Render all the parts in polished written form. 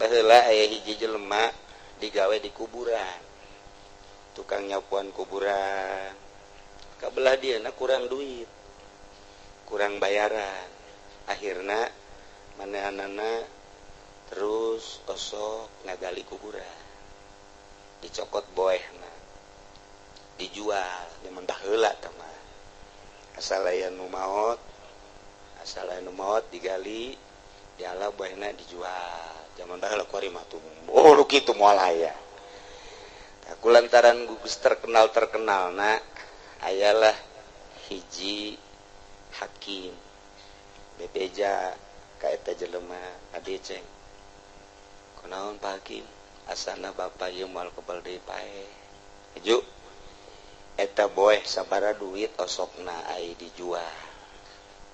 Baheula aya hiji jelema digawe di kuburan, tukang nyapuan kuburan. Kabelah dieuna kurang duit, kurang bayaran. Akhirna manehanana terus osok ngagali kuburan, dicokot boehna, dijual. Zaman baheula tah mah asal aya nu maot, asal aya nu maot digali, diala boehna dijual. Zaman baheula kuari mah tuh oh nu kitu moal aya. Aku lantaran gugus terkenal-terkenalna ayalah hiji hakim bebeja ka eta jelema, "Adi ceng, kunaon Pak Hakim? Asana bapak ieu moal kebal deui paeh. Ju eta boeh sabara duit osokna ai dijual?"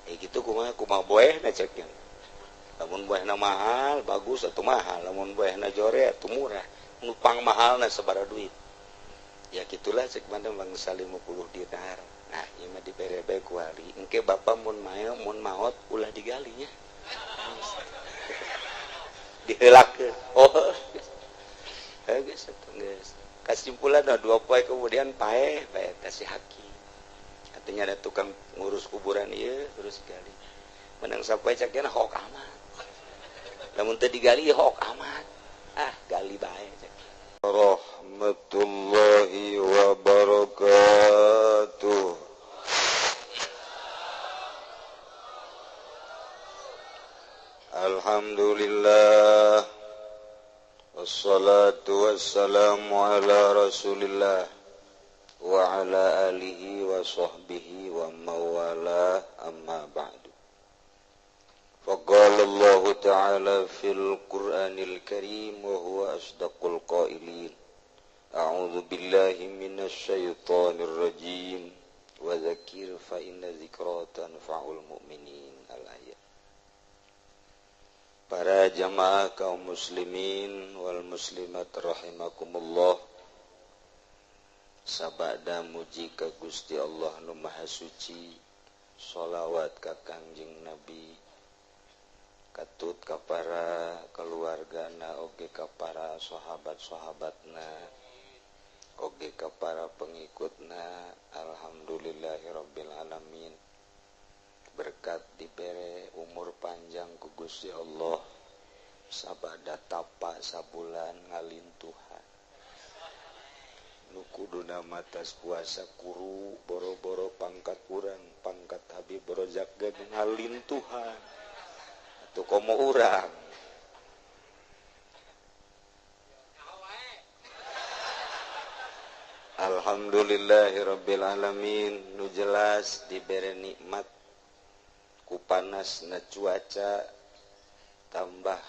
Eh gitu kumaha kumaha boehna cek nya. Lamun boehna mahal bagus atau mahal, lamun boehna jore atau murah, nu pang mahalna sabara duit? Ya gitulah cek mana bangsa 50 dinar. Nah ieu mah dibere bae ku wali, engke bapak mun maot, mun maot ulah digalinya, diheulakeun. Oh geus atuh geus. Kesimpulan 2 poe kemudian paeh bae eta si hakim. Artinya ada tukang ngurus kuburan ieu terus gali. Menang sapoe cek nya hok amat. Lamun teu digali hok amat. Ah gali bae cek. Rahmatullahi wabarakatuh. Alhamdulillah. Wassalatu wassalamu ala rasulillah wa ala alihi wa sahbihi wa mawala, amma ba'du. Faqala Allahu ta'ala fil Qur'anil Karim wa huwa asdaqul qailin. A'udzu billahi minasy syaithanir rajim wa dzakir fa inna dzikra tanfa'ul mu'minin. Al-ayat. Para jamaah kaum muslimin wal muslimat rahimakumullah. Sabada muji ka Gusti Allah nu Maha Suci, sholawat ka Kangjeng Nabi, katut ka para keluargana oge ka para sahabat-sahabatna oge ka para pengikutna. Alhamdulillahirabbil alamin. Berkat dibere umur panjang ku Gusti Allah, sabada tapa sabulan ngalintuhan nu kuduna matas puasa kuru boro-boro pangkat urang, pangkat Habib Rozak ge ngalintuhan atuh komo urang. Alhamdulillahirabbil alamin. Nu jelas dibere nikmat ku panasna cuaca, tambah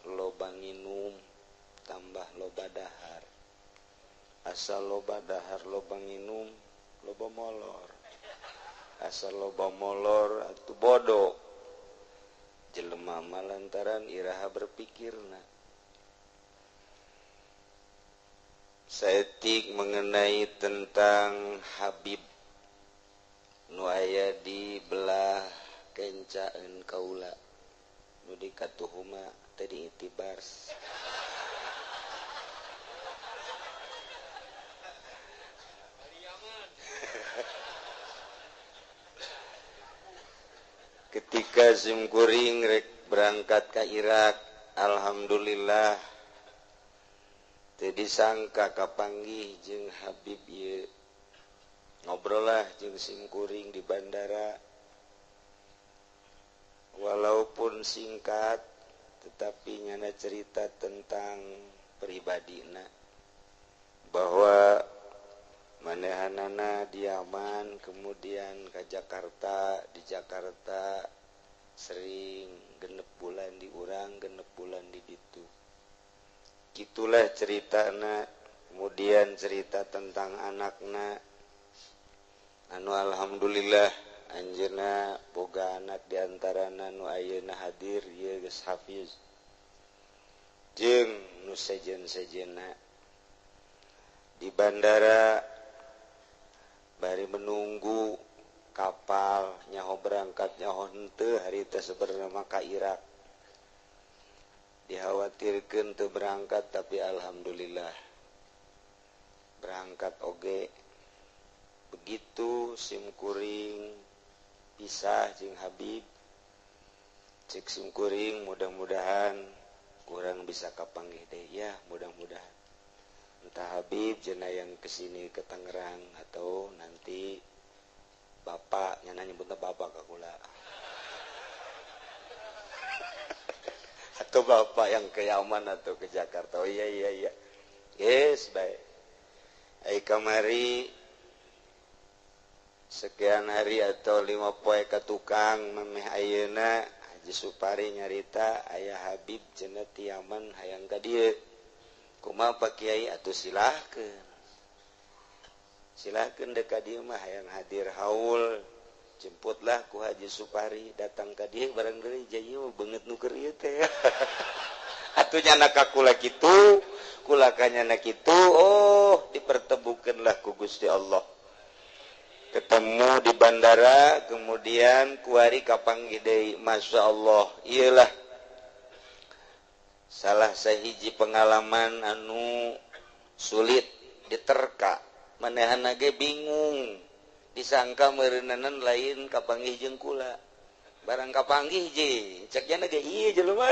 loba nginum, tambah loba dahar. Asal loba dahar loba nginum, loba molor. Asal loba molor atuh bodoh jelema mah lantaran iraha berpikirna. Saetik mengenai tentang Habib nu aya di belah kencaeun kaula nu dikatuhuma tadi itibar. Ketika simkuring rek berangkat ke Irak, alhamdulillah teu disangka kapanggih jeung Habib ieu. Ngobrol lah jeung simkuring di bandara. Walaupun singkat tetapi nyana cerita tentang pribadina, bahwa manehanana di Yaman kemudian ke Jakarta, di Jakarta sering genep bulan di urang, genep bulan di ditu. Gitulah ceritana. Kemudian cerita tentang anakna anu alhamdulillah anjeunna boga anak diantarana nu ayeuna hadir ieu geus hafiz jeung nu sejen-sejenna. Di bandara bari menunggu kapal nyaho berangkat nyaho henteu hari teh sebenarnya mah ka Irak. Dikhawatirkeun teu berangkat tapi alhamdulillah berangkat oge. Begitu simkuring pisah jeung Habib, cek simkuring mudah-mudahan kurang bisa kapanggih deh ya, mudah-mudahan entah Habib jena yang kesini ke Tangerang atau nanti bapak nyana nyebutna bapak ka kula atau bapak yang ke Yaman atau ke Jakarta. Oh iya iya iya, yes baik. Ai kamari sekian hari atau 5 poe ka tukang memeh ayeuna Haji Supari nyarita aya Habib cenah ti Yaman hayang ka dieu. Kumaha Pak Kiai atuh silahkeun. Silahkeun deuk ka dieu mah hayang hadir haul. Jemputlah ku Haji Supari datang ka dieu bareng deui jaya beungeut nu keur ieu teh. Atuh nyana ka kula kitu, kula ka nyana kitu, oh dipertemukeunlah ku Gusti Allah. Ketemu di bandara, kemudian kuari kapanggih deui, Masya Allah. Iyalah salah sahiji pengalaman anu sulit diterka, manehna ge bingung, disangka meureunanan lain kapanggih jeung kula. Barang kapanggih je, cek nya ge ieu jelema.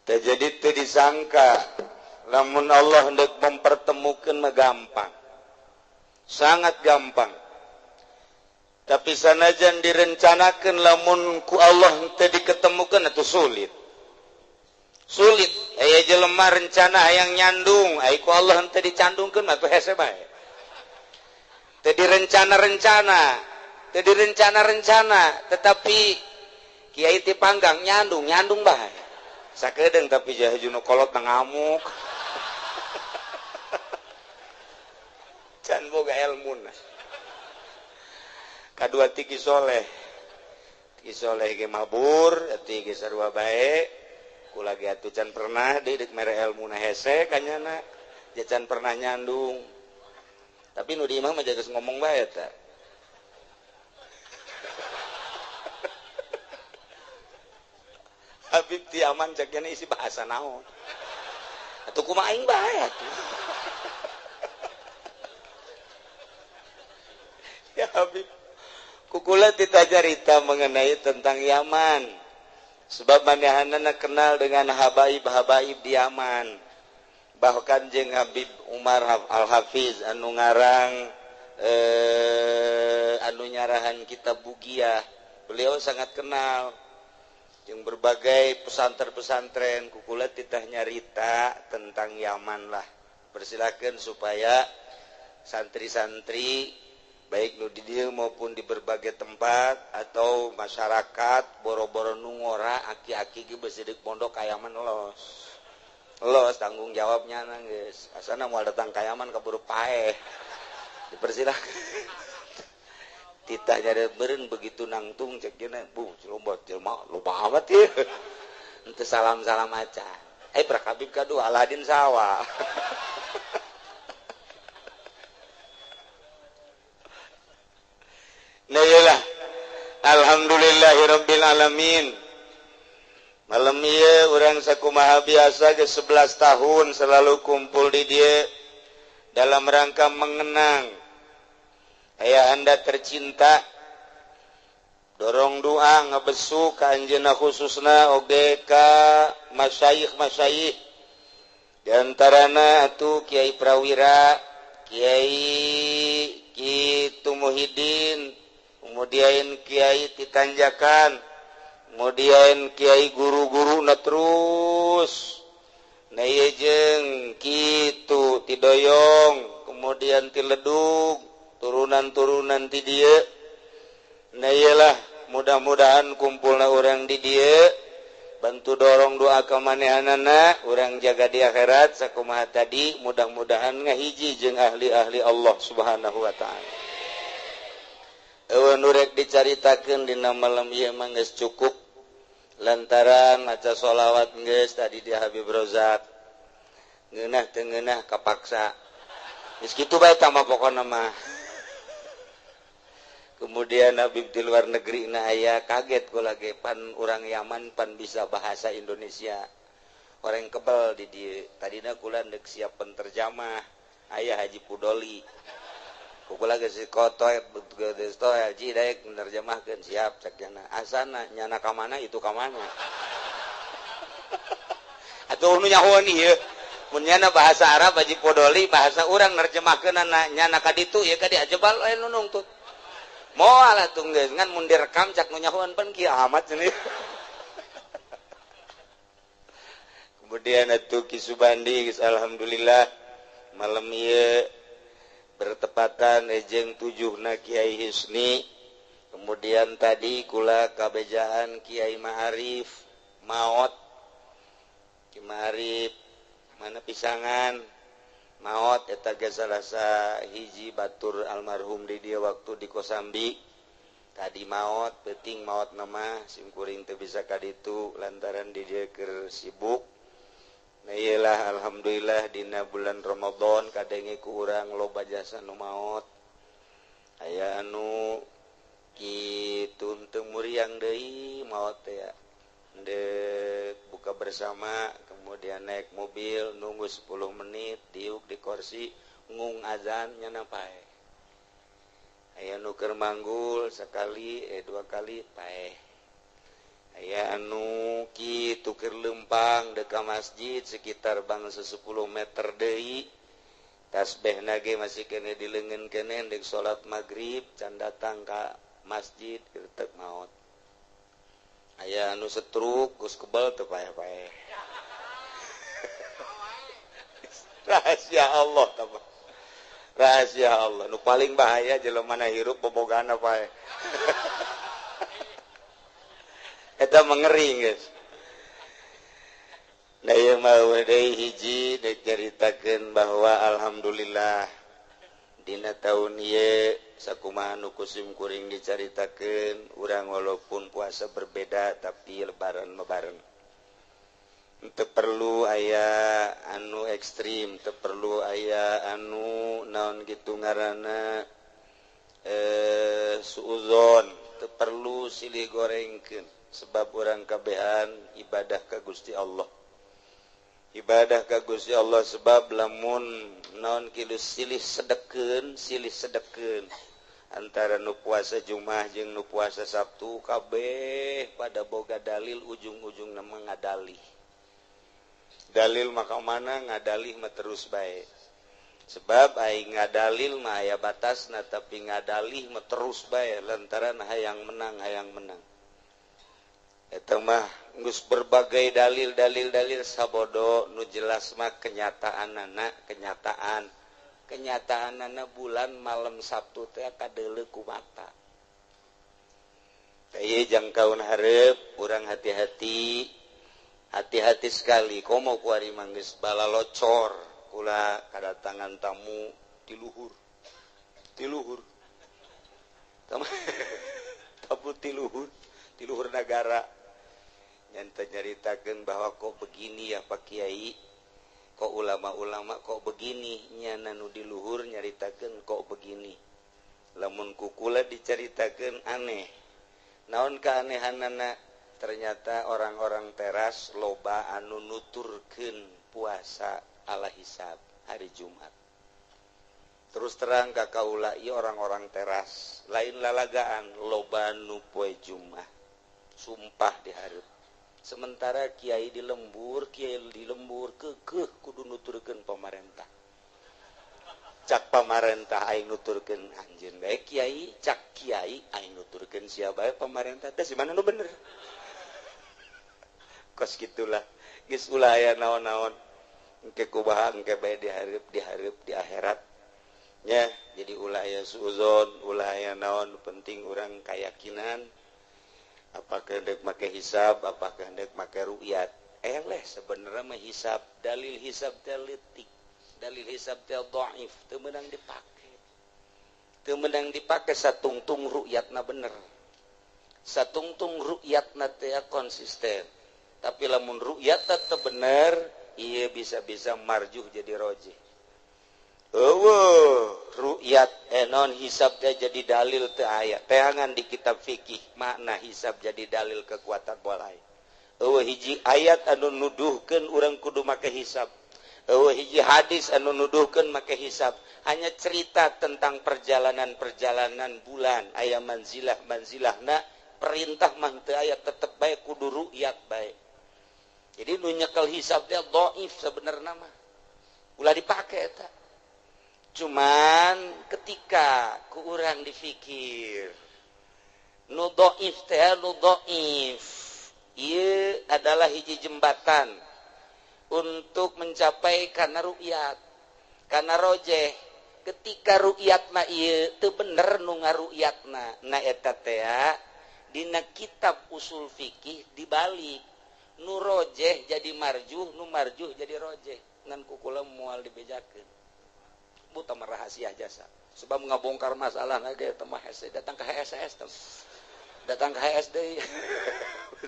Jadi teu disangka lamun Allah hendak mempertemukan mah gampang, sangat gampang. Tapi sanajan direncanakan lamun ku Allah teu diketemukan atuh sulit. Sulit. Aya jelema rencana hayang nyandung, ai ku Allah teu dicandungkeun mah atuh hese bae. Teu direncana-rencana, teu direncana-rencana, tetapi kiai ti panggang nyandung, nyandung bae. Sakedeung tapi jaha juno kolot ngamuk. Can boga elmuna. Kadua ti Ki Soleh. Ki Soleh ge mabur, atuh ge sarua bae. Kula ge atuh can pernah deui deuk mere elmuna hese kanyana. Ja can pernah nyandung. Tapi nu di imah mah geus ngomong bae eta. Habib ti aman ceknya isi bahasa naon atuh kumaha aing bae atuh. Ya Habib kukula titajarita mengenai tentang Yaman sebab manehanana kenal dengan habaib-habaib di Yaman, bahkan jeung Habib Umar Al-Hafiz anu ngarang anu nyarahan kitab Bugiyah, beliau sangat kenal yang berbagai pesantren-pesantren. Kukula titah nyarita tentang Yaman lah. Persilakan supaya santri-santri baik nu di dieu maupun di berbagai tempat atau masyarakat boro-boro nu ngora aki-aki ge beusi deuk pondok ka Yaman los. Los tanggung jawabnya geus. Asana moal datang ka Yaman kaburu paeh. Dipersilakan. Titah nyari beureun begitu nangtung cek dina bu lomba jelema loba amat ieu. Henteu salam-salam acan. Prak Habib kadua Aladin sawa. Nah iyalah. Alhamdulillahirabbil alamin. Malam ieu urang sakumaha biasa geus 11 tahun selalu kumpul di dieu dalam rangka mengenang ayah anda tercinta, dorong doa ngebesu ka anjeunna khususna oge ka masyayikh-masyayikh di antarana atuh Kiai Prawira, Kiai Kitu Muhyiddin, kemudian Kiai Titanjakan, kemudian Kiai guru-guru na terus na ieu jeung kitu Tidoyong, kemudian Tiledug, turunan-turunan di dieu. Nah iyalah mudah-mudahan kumpulna urang di dieu, bantu dorong doa ka manehanana, urang jaga di akhirat sakumaha tadi, mudah-mudahan ngahiji jeung ahli-ahli Allah Subhanahu wa taala. Eueuh nu rek dicaritakeun dina malam ieu mah geus cukup. Lantaran maca sholawat geus tadi di Habib Rozak ngeunah teu ngeunah kapaksa. Geus kitu bae tah mah pokona mah. Kemudian Habib di luar negeri na aya kaget kula ge pan urang Yaman pan bisa bahasa Indonesia. Orang kebel di dieu. Tadina kula deuk siap penterjemah aya Haji Pudoli. Kula geus kotoy geus toy haji daek nerjemahkeun siap cek nyana. Asana nyana ka mana itu ka mana. Atuh nu nyahoan ieu. Mun nyana bahasa Arab Haji Pudoli bahasa urang nerjemahkeunana nyana ka ditu ieu ka diajebal aya nu nungtut. Moal atuh geus ngan mun direkam cak nu nyahoan pan kieu amat cenah. Kemudian atuh Ki Subandi geus alhamdulillah malam ieu bertepatan ejeng 7 na Kiai Husni. Kemudian tadi kula kabejaan Kiai Ma'arif maot. Ki Ma'arif mana pisangan maot eta ge salasa hiji batur almarhum di dia waktu di Kosambi. Tadi maot peuting maot nama simkuring teu bisa ka ditu lantaran di dia keur sibuk. Nah iyalah alhamdulillah dina bulan Ramadan kadenge ku urang loba jasa nu maot. Aya anu kitu teu muriang deui maot teh ya. Ndek buka bersama kemudian naik mobil nunggu 10 menit diuk di kursi ngung azan nyana paeh. Aya nu keur manggul sekali dua kali paeh. Aya anu kitu keur lempang deka masjid sekitar bangsa 10 meter deui tasbehna ge masih kene di leungeun kene deuk salat magrib can datang ka masjid gertek maot. Aya anu setruk geus kebal teu paeh-paeh. Rahasia Allah tah. Rahasia Allah nu paling bahaya jelema na hirup bobogana paeh. Eta mengering guys. Nah ieu mah deui hiji deuk caritakeun bahwa alhamdulillah dina taun ieu sakumaha nu kusim kuring dicaritakeun urang walaupun puasa berbeda tapi lebaran mah bareng. Teu perlu aya anu ekstrim, teu perlu aya anu naon kitu ngaranna suuzon, teu perlu silih gorengkeun. Sebab orang kabehan ibadah ka Gusti Allah. Ibadah ka Gusti Allah sebab lamun naon kilu silih sedekeun antara nu puasa Jumat jeung nu puasa Sabtu kabeh pada boga dalil ujung-ujungna mah ngadalih. Dalil maka mana ngadalih mah terus bae. Sebab ai ngadalil mah aya batasna tapi ngadalih mah terus bae lantaran hayang menang hayang menang. Eta mah geus berbagai dalil-dalil-dalil sabodo nu jelas mah kenyataanana kenyataanana bulan malam Sabtu teh kadeuleu ku mata. Teh ieu jangkaun hareup urang hati-hati hati-hati sekali komo ku ari mah geus balalocor kula kadatangan tamu ti luhur tamu ti luhur nagara. Nyanta nyaritakeun bahwa kok begini ya Pak Kiai, kok ulama-ulama kok begini, nyana nu di luhur nyaritakeun kok begini. Lamun kukula dicaritakeun aneh. Naon keanehanana? Ternyata orang-orang teras loba anu nuturkeun puasa ala hisab hari Jumat. Terus terang ka kaula ieu orang-orang teras lain lalagaan loba nu poe Jumat. Sumpah dihareup. Sementara kiai di lembur kekeh kudu nuturkeun pamarentah. Cak pamarentah aing nuturkeun anjeun bae kiai, cak kiai aing nuturkeun sia bae pamarentah teh si mana nu bener. Kos kitulah. Geus ulah aya naon-naon. Engke kumaha engke bae dihareup di akhirat. Nya, jadi ulah aya suuzon, ulah aya naon penting urang kayakinan. Apakah hendak make hisab, apakah hendak make ru'yat. Eleh sebenarnya mah hisab, dalil hisab teh leutik, dalil hisab teh dhaif, teu meunang dipake. Teu meunang dipake satungtung ru'yatna bener. Satungtung rukyatna teh konsisten. Tapi lamun rukyat teu bener, ieu bisa-bisa marjuh jadi rojih. Eueuh, rukyat non hisab teh jadi dalil teu aya. Teangan di kitab fikih makna hisab jadi dalil kekuatan boleh. Eueuh hiji ayat anu nuduhkeun urang kudu make hisab. Eueuh hiji hadis anu nuduhkeun make hisab. Hanya cerita tentang perjalanan-perjalanan bulan, aya manzilah-manzilahna, perintah mah teu aya, tetep bae kudu rukyat bae. Jadi nu nyekel hisab teh dhaif sebenarna mah. Ulah dipake eta. Cuman ketika ku urang difikir nu dhaif teh nu dhaif ieu adalah hiji jembatan untuk mencapai kana rukyat, kana rojeh. Ketika rukyatna ieu teu bener nu ngarukyatna, na eta teh dina kitab usul fikih dibalik, nu rojeh jadi marjuh, nu marjuh jadi rojeh. Ngan kukula moal dibejakeun. Buta mah rahasia jasa. Sebab ngabongkar masalah ge teh mah hese datang ke HSS teh. Datang ke HS deui.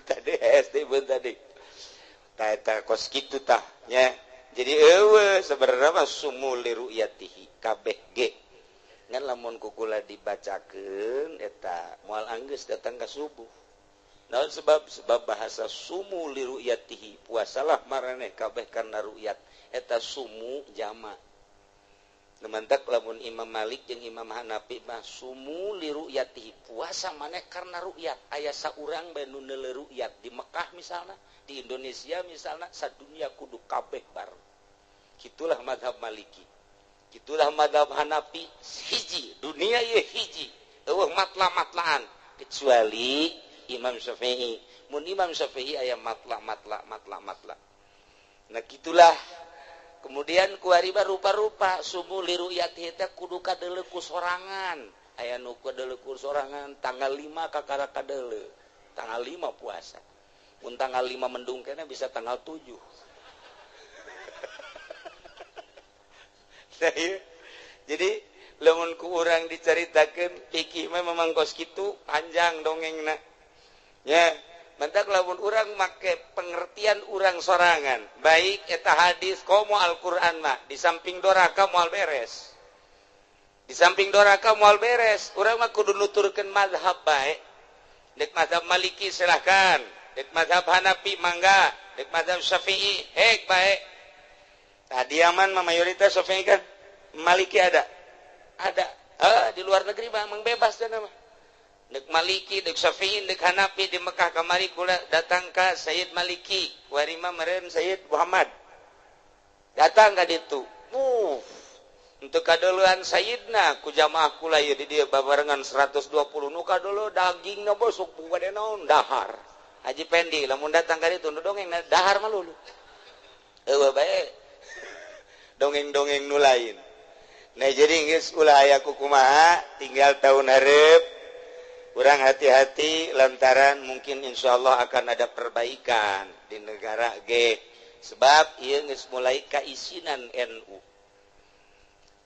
Tadi HS deui beun tadi. Tah eta kos kitu tah nya. Jadi eueuh sebenarnya mah sumu li ru'yatihi kabeh ge. Ngan lamun kukula dibacakeun eta moal anggeus datang ka subuh. Naon sebab? Sebab bahasa sumu li ru'yatihi, puasalah maraneh kabeh karena ru'yat. Eta sumu jama. Nemantak lamun Imam Malik jeung Imam Hanafi mah sumu li ru'yatihi, puasa maneh karena ru'yat. Aya saurang bae nu neuleuh ru'yat di Mekah misalna, di Indonesia misalna, sadunia kudu kabeh bareng. Kitulah mazhab Maliki. Kitulah mazhab Hanafi, hiji, dunia ieu hiji. Eueuh matla-matlaan kecuali Imam Syafi'i. Mun Imam Syafi'i aya matla-matla matla-matla. Nah kitulah. Kemudian kuari rupa-rupa sumu li ru'yatihi teh kudu kadeuleu ku sorangan. Aya nu kadeuleu ku sorangan tanggal 5 kakara kadeuleu. Tanggal 5 puasa. Mun tanggal 5 mendung kena bisa tanggal 7. Nah, iya. Jadi lamun ku urang dicaritakeun fikih mah memang kos kitu panjang dongengna. Ya, mentak lamun urang make pengertian urang sorangan, baik eta hadis komo Al-Qur'an mah di samping doraka moal beres. Di samping doraka moal beres, urang mah kudu nuturkeun mazhab bae. Dek mazhab Maliki silahkan, dek mazhab Hanafi mangga, dek mazhab Syafi'i hek bae. Tah diaman mah mayoritas Syafi'i kan, Maliki ada. Ada. Di luar negeri mah emang bebas dan mah. Dek Maliki, dek Syafi'i, dek Hanafi di Mekah kamari kula datang ka Sayyid Maliki, warima meureun Sayyid Muhammad. Datang ka ditu. Untuk kadeuleuan Sayyidna ku jamaah kula ieu di dieu babarengan 120 nu kadeuleu dagingna bosok bade naon dahar. Haji Pendi lamun datang ka ditu nu dongeng dahar mah lulu. Eueuh bae. Dongeng-dongeng nu lain. Nah jadi geus ulah aya kukumaha tinggal tahun hareup. Kurang hati-hati lantaran mungkin insyaallah akan ada perbaikan di negara G. Sebab ieu geus mulai kaisinan NU.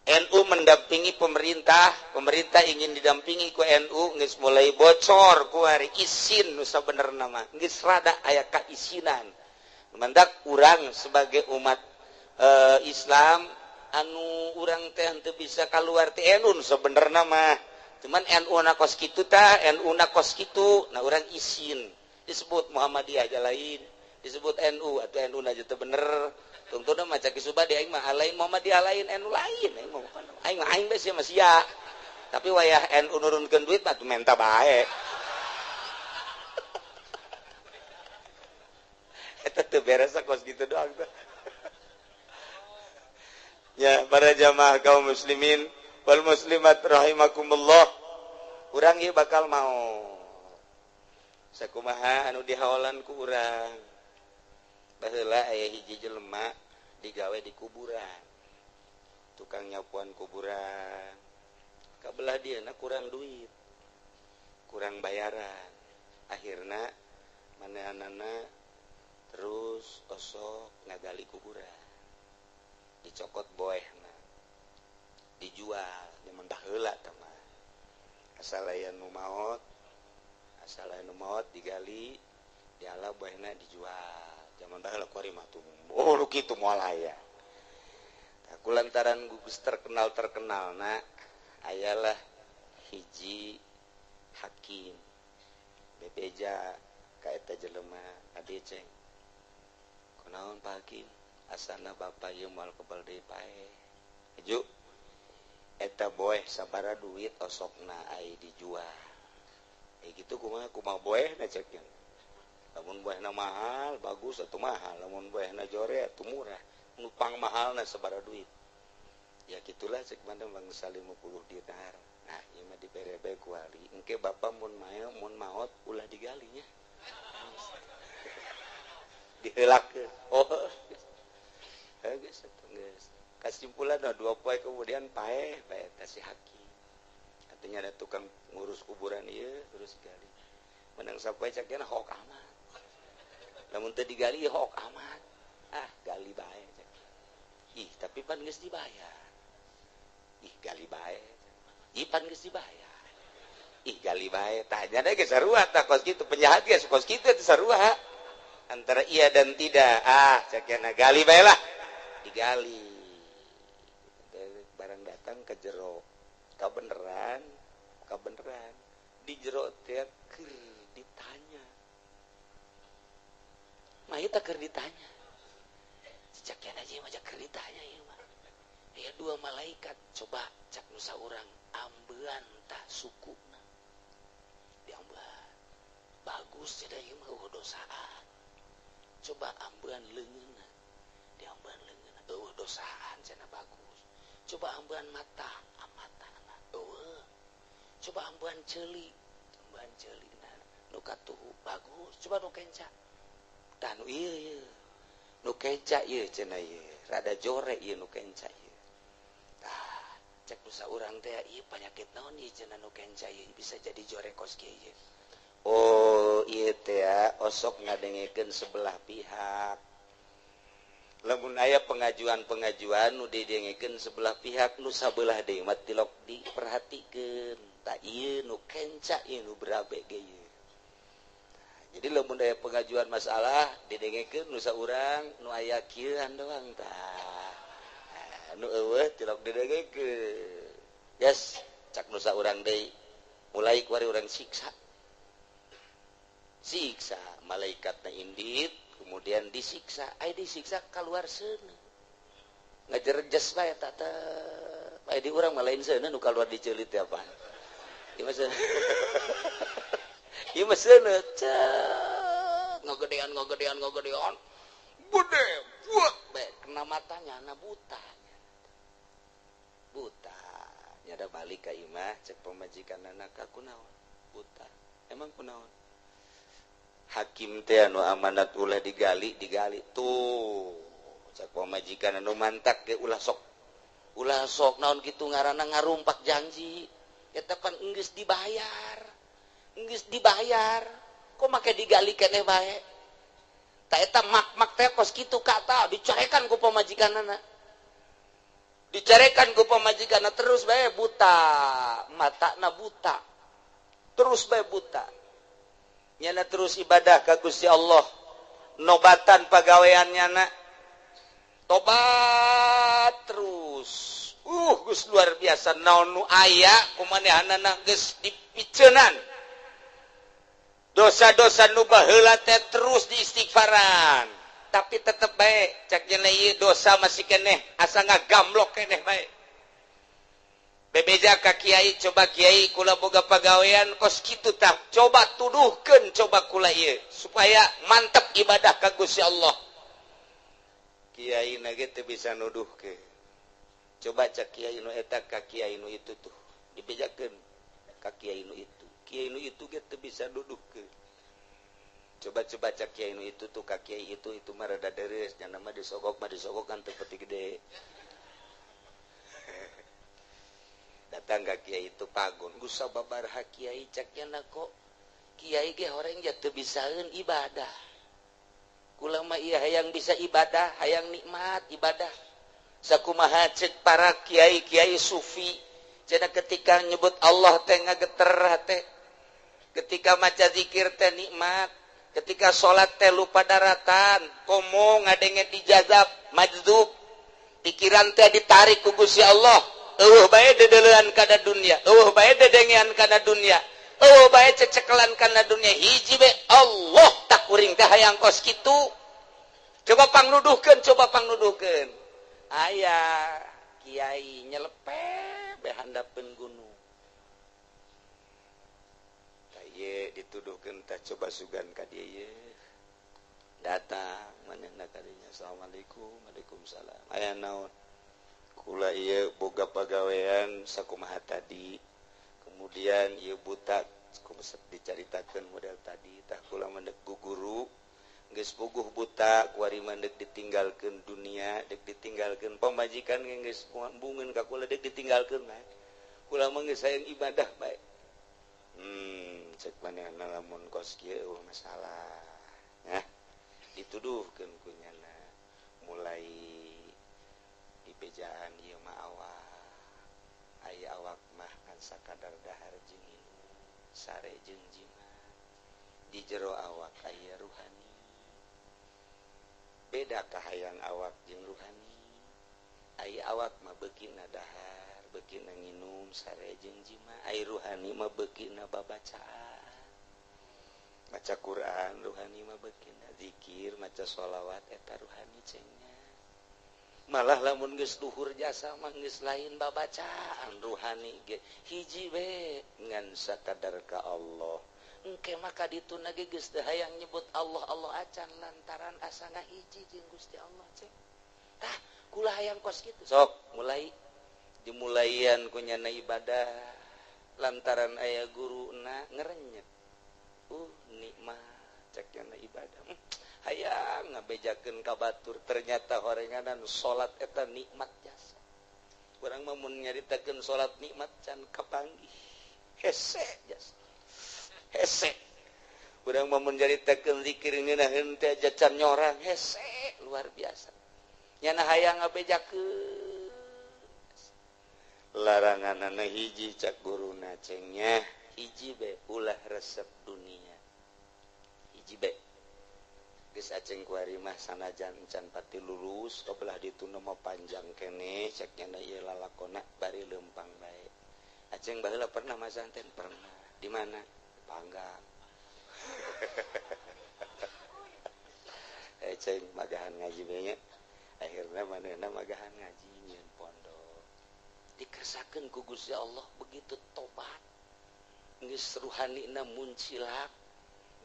NU mendampingi pemerintah, pemerintah ingin didampingi ku NU geus mulai bocor ku hari isin nu sabenerna mah. Geus rada aya kaisinan. Mendak urang sebagai umat Islam anu urang teh henteu bisa kaluar ti NU nu sabenerna mah. Cuman NU na kos kitu tah, NU na kos kitu, nah urang isin disebut Muhammadiyah aja lain, disebut NU atau NU na teu bener. Tungtuna mah caki subadi aing mah lain Muhammadiyah lain NU lain, aing mah aing mah aing bae sia mah sia. Tapi wayah NU nurunkeun duit mah menta bae. Eta teu beres kos kitu doang tah. Ya, para jamaah kaum muslimin wal muslimat rahimakumullah. Urang ieu bakal mau sakumaha anu dihaolan ku urang. Baheula aya hiji jelema digawe di kuburan. Tukang nyapuan kuburan. Kabelah dieuna kurang duit. Kurang bayaran. Akhirna manehanana terus osok ngagali kuburan. Dicokot boehna. Dijual zaman baheula tah mah. Asal aya nu maot, Masalah nu maot digali, diala boehna dijual. Zaman baheula kuari mah tuh. Oh, nu kitu moal aya. Aku lantaran gugus terkenal na ayalah hiji hakim bebeja ka eta jelema adi ceng. Kunaon Pak Hakim? Asana bapak ieu moal kebal deui paeh. Aju eta boeh sabara duit osokna ai dijual. Gitu kumaha kumaha boehna cek nya. Lamun boehna mahal bagus atuh mahal, lamun boehna jore atuh murah. Nu pang mahalna sabara duit. Ya gitulah cek mana bangsa 50 dinar. Nah, ieu mah dibere bae ku wali. Engke bapak mun mael mun maot ulah digalinya. Diheulakeun. Oh. Heuh geus atuh geus. Kasimpulan 2 poe kemudian paeh bae eta si hakim. Artinya ada tukang ngurus kuburan ieu terus gali. Menang sapoe cek nya hok amat. Lamun teu digali hok amat. Ah, gali bae cek. Ih, tapi pan geus dibayar. Ih, gali bae. Ih, pan geus dibayar. Ih, gali bae. Tah nya geus sarua tah kos kitu penjahat geus kos kitu teh sarua. Antara iya dan tidak. Ah, cek nya gali bae lah. Digali. Barang datang ke jero. Kabeneran di jero teh keur ditanya. Mah eta keur ditanya. Cek aja mah keur ditanya ieu mah. Aya dua malaikat coba cak nu saurang ambean tah sukuna. Diambean. Bagus cenah ieu mah eueuh dosaan. Coba ambean leungeunna. Diambean leungeunna eueuh dosaan cenah bagus. Coba ambean mata, matana eueuh. Coba ambean ceuli, ambean ceulina nu katuhu bagus. Coba nu kenca. Tah nu ieu ieu. Nu kenca ieu cenah ieu, rada jore ieu nu kenca ieu. Tah, cek nu saurang teh ieu panyakit naon ieu cenah nu kenca ieu bisa jadi jore kos kieu ieu. Oh, ieu teh osok ngadengekeun sebelah pihak. Lamun aya pengajuan-pengajuan nu didengekeun sebelah pihak nu sabelah deui mah tilok diperhatikeun. Tah ieu nu kenca ieu nu berabe ge ieu. Jadi lamun aya pengajuan masalah didengekeun nu saurang nu aya kieuan doang tah. Nu eueuh tilok didengekeun. Yes, cak nu saurang deui mulai kuari urang siksa. Siksa malaikatna indit kemudian disiksa, ai disiksa keluar seuneu. Ngajerjes bae eta teh. Bae di urang mah lain seuneu nu kaluar diceulit teh apaan. Ieu mah seuneu. Ieu mah seuneu cek ngagedean gede buat bae kena matanya na buta. Buta. Nyada balik ka imah cek pamajikanna ka kunaon? Buta. Emang kunaon? Hakim teh anu amanat ulah digali tuh cek pamajikan anu mantak ge ulah sok naon kitu ngaranna ngarumpak janji eta pan geus dibayar kok make digali keneh bae ta eta mak-mak teh kos kitu kata dicarekan ku pamajikanna terus bae buta matana buta terus bae buta nyana terus ibadah ka Gusti Allah nobatan pagawean nyana tobat terus geus luar biasa naon nu aya kumanehanana geus dipiceunan dosa-dosa nu baheula teh terus diistighfaran tapi tetep bae cak nya ieu dosa masih keneh asa ngagamlok keneh bae bebeja ka kiai coba kiai kula boga pagawean kos kitu tah coba tuduhkeun coba kula ieu supaya mantep ibadah ka Gusti Allah kiai na ge teu bisa nuduhkeun coba cak kiai nu eta ka kiai nu itu tuh dibejakeun ka kiai nu itu kiai nu itu ge teu bisa nuduhkeun coba-coba cak kiai nu itu tuh ka kiai itu mah rada deres nya mah disogok kan teu peti gede. Datang ka kiai itu pagon geus sababaraha kiai cak nya kok kiai ge horeng ja teu bisaeun ibadah kula mah ieu hayang bisa ibadah hayang nikmat ibadah sakumaha cek para kiai-kiai sufi cenah ketika nyebut Allah teh ngageter hate Ketika maca zikir teh nikmat, ketika salat teh lupa daratan, komo ngadenge dijazab, majdzub, pikiran teh ditarik ku Gusti Allah. Eueuh bae dedeulean kana dunia, eueuh bae dedengean kana dunia, eueuh bae cecekelan kana dunia, hiji bae Allah tak kuring teh hayang kos kitu. Coba pangnuduhkeun, coba pangnuduhkeun. Aya kiai nyelepe be handapeun gunung. Tah ieu dituduhkeun tah coba sugan ka dieu ye. Datang manehna ka dinya, assalamualaikum, waalaikumsalam. Aya naon? Kula ieu boga pagawean sakumaha tadi. Kemudian ieu buta kumaha dicaritakeun model tadi, tah kula mendek guguru. Geus puguh buta kuari mah dek ditinggalkeun dunia, dek ditinggalkeun pamajikan ge geus bungeun ka kula dek ditinggalkeun bae. Kula mah geus hayang ibadah bae. Cek manehna lamun kos kieu eueuh masalah. Nah, dituduhkeun ku nyana mulai dibejaan ieu mah awak. Aya awak mah kan sakadar dahar jeung nginum, sare jeung jima. Di jero awak aya ruhani. Beda kahayang awak jeung ruhani. Aya awak mah beukina dahar, beukina nginum, sare jeung jima. Aya ruhani mah beukina babacaan. Maca Quran ruhani mah beukina zikir, maca sholawat eta ruhani cengnya. Malah lamun geus luhur jasa mah geus lain babacaan ruhani ge hiji we ngan sakadar ka Allah. Engke maka dituna ge geus teu hayang nyebut Allah Allah acan lantaran asa ngahiji jeung Gusti Allah ceng. Tah kula hayang kos kitu. Sok mulai dimulaian ku nyana ibadah lantaran aya guruna ngerenyet. Nikmat cek nyana ibadah. Hayang ngabejakeun ka batur ternyata horenganan salat eta nikmat jasa. Urang mah mun nyaritakeun salat nikmat can kapanggih. Hese jasa. Hese. Urang mah mun nyaritakeun zikir ngeunaheun teh aja can nyorang hese luar biasa. Nyana hayang ngabejakeun. Laranganana hiji cak guruna cengnya hiji be ulah resep dunia. Hiji be. Geus aceng kuari mah sanajan can pati lulus kabelah dituna mah panjang keneh cek nyana ieu lalakona bari leumpang bae. Aceng baheula pernah masanten pernah. Di mana? Panggang. Aceng magahan ngaji bae nya. Akhirna manehna magahan ngaji nyieun pondok. Dikersakeun ku Gusti Allah begitu tobat. Geus ruhanina muncilak,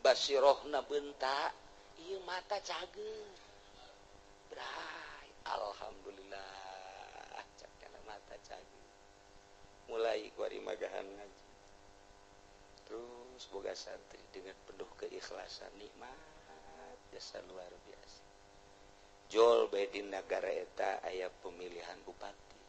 basirohna bentak. Ieu mata cager. Bray, alhamdulillah cak kana mata cager. Mulai kuari magahan ngaji. Terus boga santri dengan penuh keikhlasan nikmat jasa luar biasa. Jol bae di nagara eta aya pemilihan bupati.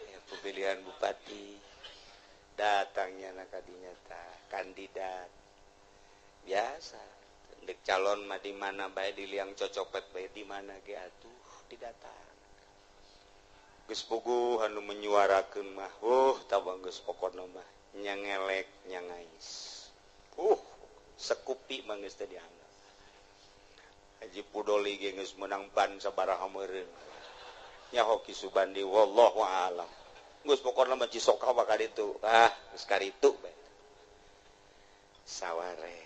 Aya pemilihan bupati. Datangnya nak kadinya ta kandidat biasa dek calon mah di mana bae di liang cocopet bae di mana ge atuh didatang geus puguh anu menyuarakeun mah tabang geus pokona mah nyangelek nyangais sekupi mah geus teh dianggap Haji Pudoli ge geus meunang ban sabaraha meureun nyaho Ki Subandi wallahu a'lam. Geus pokona mah Cisoka mah kaditu. Ah, geus karitu bae. Saware.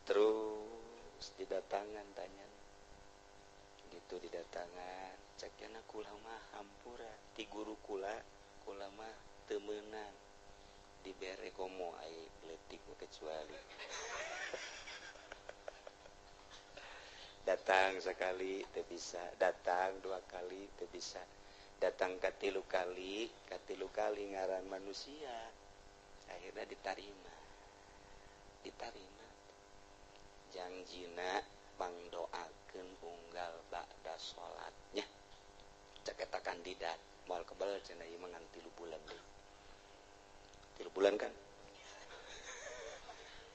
Terus didatangan tanya. Gitu didatangan, cek nya kula mah hampura ti guru kula, kula mah teu meunang. Dibere komo ai leutik mah kecuali. Datang sekali teu bisa, datang dua kali teu bisa. Datang katilu kali ngaran manusia akhirnya ditarima jangjina pangdoakeun unggal ba'da salatnya cek eta kandidat moal kebel cenah ieu mah ngan 3 bulan deui 3 bulan kan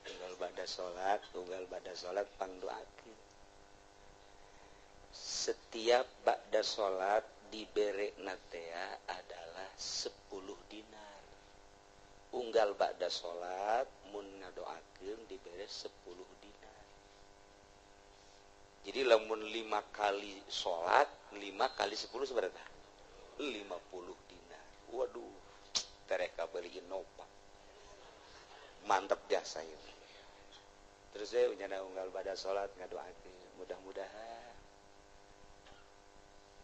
unggal ba'da salat pangdoakeun setiap ba'da salat Dibere natea adalah 10 dinar. Unggal ba'da salat mun ngadoakeun dibere 10 dinar. Jadi lamun 5 kali salat, 5 kali 10 seberapa? 50 dinar. Waduh, tereka beli Innova. Mantap jasa ini. Terus saya nyana unggal ba'da salat ngadoakeun, mudah-mudahan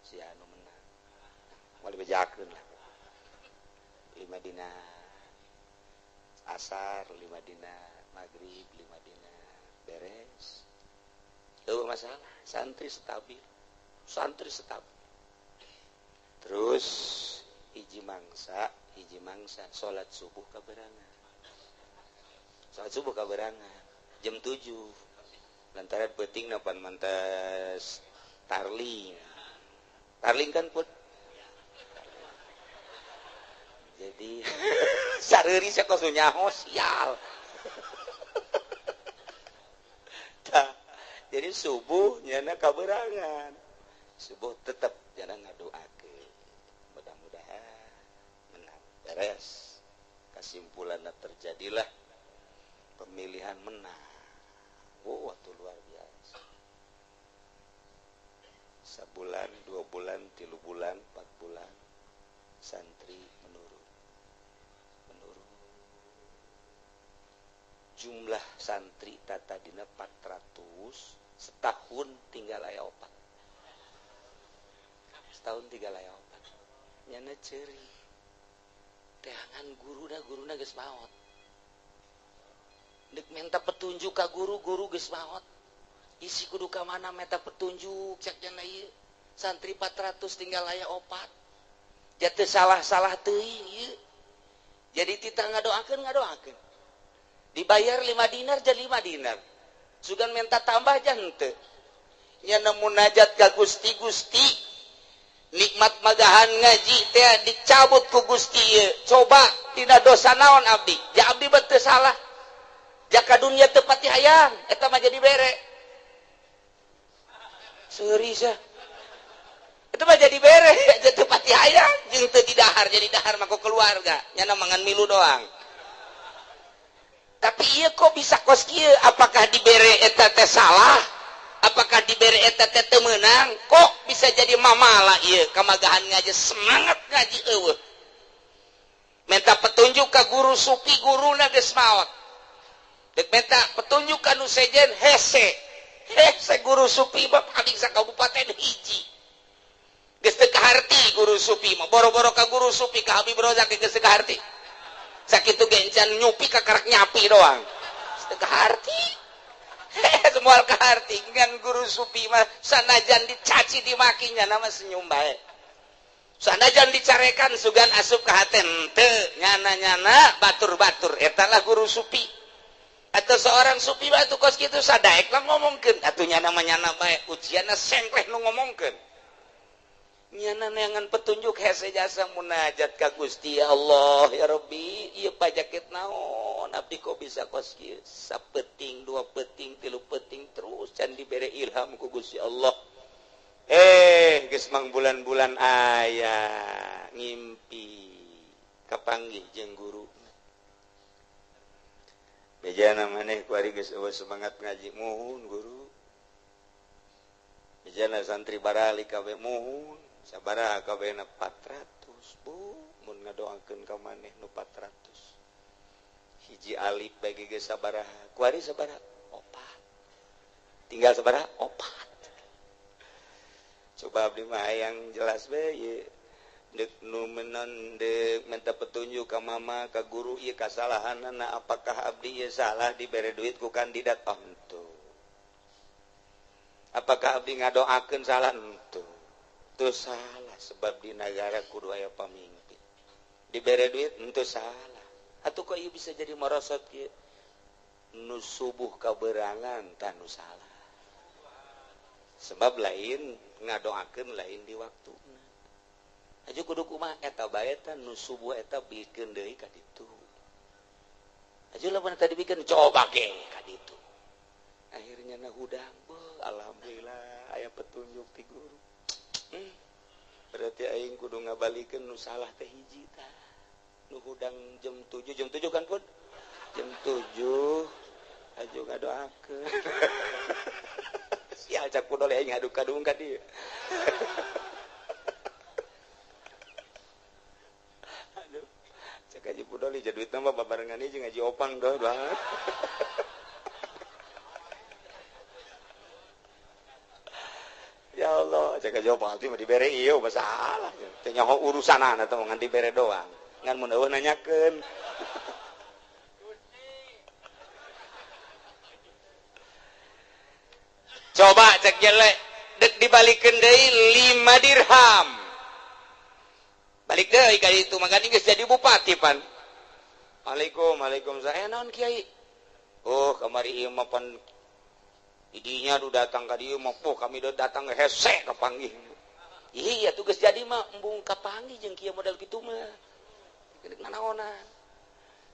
si anu menang. Mau dibejakeun lah. 5 dinar. Asar 5 dinar, maghrib 5 dinar, beres. Eueuh masalah, santri stabil. Santri stabil. Terus hiji mangsa salat subuh kaberangan. Salat subuh kaberangan jam 7. Lantaran peuting napan mantas tarling. Tarling kan put. Jadi sareuri sia kos nyaho sial. Tah, jadi subuh nyana kaberangan. Subuh tetep nyana ngadoakeun. Mudah-mudahan menang. Beres. Kesimpulanna terjadilah pemilihan menang. Wow, waktu luar biasa. Sebulan, 2 bulan, 3 bulan, 4 bulan santri menurun. Menurun. Jumlah santri tatadina 400, setahun tinggal aya 4. Setahun tinggal aya 4. Nyana ceuri. Teangan guruna geus maot. Deuk minta petunjuk ka guru, guru geus maot. Isi kudu ka mana minta petunjuk cek jana ieu. Santri 400 tinggal aya 4. Jatuh salah-salah teuing ieu. Jadi tita ngadoakeun. Dibayar 5 dinar jadi 5 dinar. Sugan minta tambah aja henteu. Nya munajat ka Gusti, Gusti nikmat magahan ngaji teh dicabut ku Gusti ieu. Coba tina dosa naon abdi? Ja abdi teu salah. Jaka dunia teu pati hayang, eta mah jadi bere. Seuri sah. Itu mah jadi bere, teu pati hayang jeung teu didahar, jadi dahar mah ku keluarga. Nyana mangan milu doang. Tapi ieu kok bisa kos kieu? Apakah dibere eta teh salah? Apakah dibere eta teh teu meunang? Kok bisa jadi mamala ieu kamagahan ngaji semangat ngaji eueuh. Minta petunjuk ka guru supi, guruna geus maot. Dek minta petunjuk ka nu sejen hese. Hese guru supi mah paling sakabupaten hiji. Geus teu kaharti guru supi mah, boro-boro ka guru supi ka Habib Rozak geus teu kaharti. Sakitu gencan nyupi ka karak nyapi doang. Teu kaharti. Semua kaharti ngan guru supi mah sanajan dicaci dimaki nyana mah senyum bae. Sanajan dicarekan sugan asup ka hate henteu, nyana-nyana batur-batur eta lah guru supi. Atau seorang supi mah atuh kos kitu sadaek lah ngomongkeun atuh nyana mah nyana bae ujianna sengkleh nu ngomongkeun. Nyana neangan petunjuk hese jasa munajat ka Gusti ya Allah ya Rabbi ieu pajakit naon abdi kok bisa kos kieu sapeting 2 peting 3 peting terus can dibere ilham ku Gusti Allah. Geus mang bulan-bulan aya ngimpi kapanggih jeung guru. Bejana maneh kuari geus eueuh semangat ngaji muhun guru. Bejana santri barali kabeh muhun. Sabaraha kabehna 400 bu mun ngadoakeun ka maneh nu 400. Hiji alif bagi geus sabaraha kuari sabaraha 4. Tinggal sabaraha 4. Coba abdi mah hayang jelas we ieu deuk nu menon deuk minta petunjuk ka mama ka guru ieu kasalahanana apakah abdi ieu salah dibere duit ku kandidat oh henteu. Apakah abdi ngadoakeun salah henteu. Itu salah sebab di negara kudu aya pamimpin. Dibere duit itu salah. Atuh kok ieu bisa jadi merosot kieu? Nu subuh kaberangan tah nu salah. Sebab lain ngadoakeun lain di waktuna. Aju kudu kumaha eta bae tah nu subuh eta bikeun deui ka ditu. Aju lamun tadi bikeun coba ge ka ditu. Akhirnya na hudang, alhamdulillah aya petunjuk ti guru. Berarti aing kudu ngabalikeun nu salah teh hiji tah. Nu hudang jam 7, jam 7 kan pun? Jam 7 aju ngadoakeun. Sial cak pun oleh aing ngaduk-kadung ka dieu. Aduh. Cak haji pudoli jadi duitna mah babarengan ieu jeung haji opang doh banget. Ya Allah, cek aja opang mah dibere ieu masalah. Teu nyaho urusanana teh ngan dibere doang. Ngan mun eueuh nanyakeun. Coba cek jelek dek dibalikeun deui 5 dirham. Balik deui ka ditu mah geus jadi bupati pan. Waalaikum, waalaikumsalam. Naon kiai? Oh, kamari ieu mah pan idinya du datang ka dieu mah poh kami do datang hese kapanggih. Iya tugas jadi mah embung kapanggih jeung kieu model kitu mah. Dek nanaonan.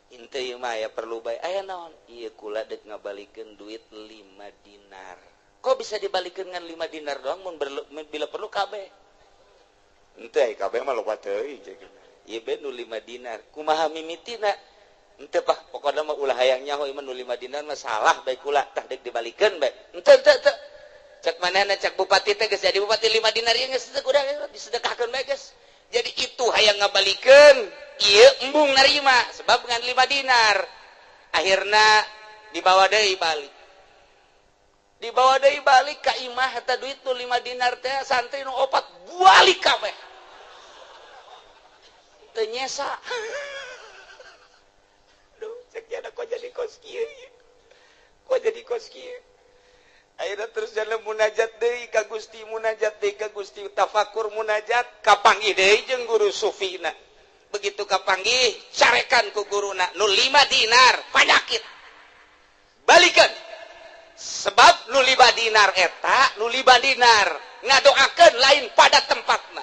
Henteu ieu mah aya perlu bae. Aya naon? Ieu kula dek ngabalikeun duit 5 dinar. Kok bisa dibalikeun ngan 5 dinar doang mun bila perlu kabeh? Henteu ai kabeh mah loba teuing cek. Ieu be nu 5 dinar. Kumaha mimitina? Henteu pah pokona mah ulah hayang nyaho ieu mah nu 5 dinar mah salah bae kula tah deuk dibalikeun bae. Henteu henteu henteu. Cek manehna cek bupati teh geus jadi bupati 5 dinar ieu geus udah disedekahkeun bae geus. Jadi itu hayang ngabalikeun ieu embung narima sebab ngan 5 dinar. Akhirna dibawa deui balik. Dibawa deui balik ka imah eta duit nu 5 dinar teh santri nu opat balik kabeh. Teu nyesa. Cek kok jadi kos kieu, kok jadi kos kieu. Akhirnya terus jalan munajat deui ka Gusti, munajat deui ka Gusti, tafakur munajat kapanggih deui jeung guru sufina. Begitu kapanggih carekan ku guruna nu 5 dinar panyakit. Balikeun. Sebab nu 5 dinar eta nu 5 dinar ngadoakeun lain pada tempatna.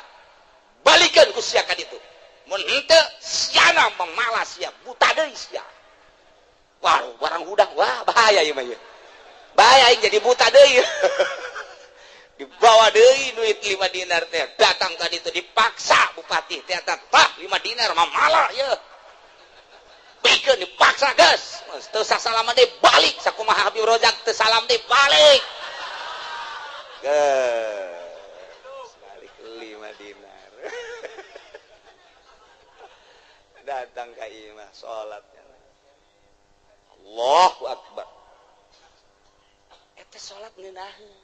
Balikeun ku sia ka ditu. Mun henteu siana memalas sia, buta deui sia. Wah, barang hudang, wah bahaya ieu mah ieu. Bahaya aing jadi buta deui. Dibawa deui duit 5 dinar teh. Datang tadi itu dipaksa bupati teh eta tah 5 dinar mah malah ieu. Bikeun dipaksa geus. Teu sasalaman deui balik sakumaha Habib Rozak teu salam deui balik. Geus balik 5 dinar. Datang ka imah salat. Allahu Akbar. Eta salat ngeunaheun.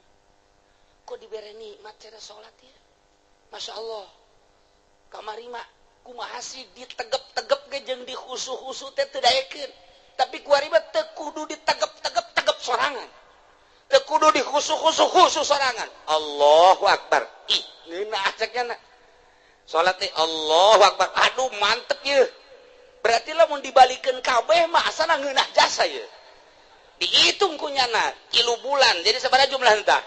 Kok dibere nikmat cara salat ieu? Masya Allah. Kamari mah kumaha sih ditegep-tegep ge jeung dikhusu-khusu teh teu daekeun. Tapi kuari mah teu kudu ditegep-tegep tegep sorangan. Teu kudu dikhusu-khusu khusu sorangan. Allahu Akbar. Ih, ngeunah ceknya na. Salat teh Allahu Akbar. Aduh mantep ieu. Berarti lamun dibalikeun kabeh mah asana ngeunah jasa ieu. Dihitung ku nyana 3 bulan. Jadi sabaraha jumlah entah?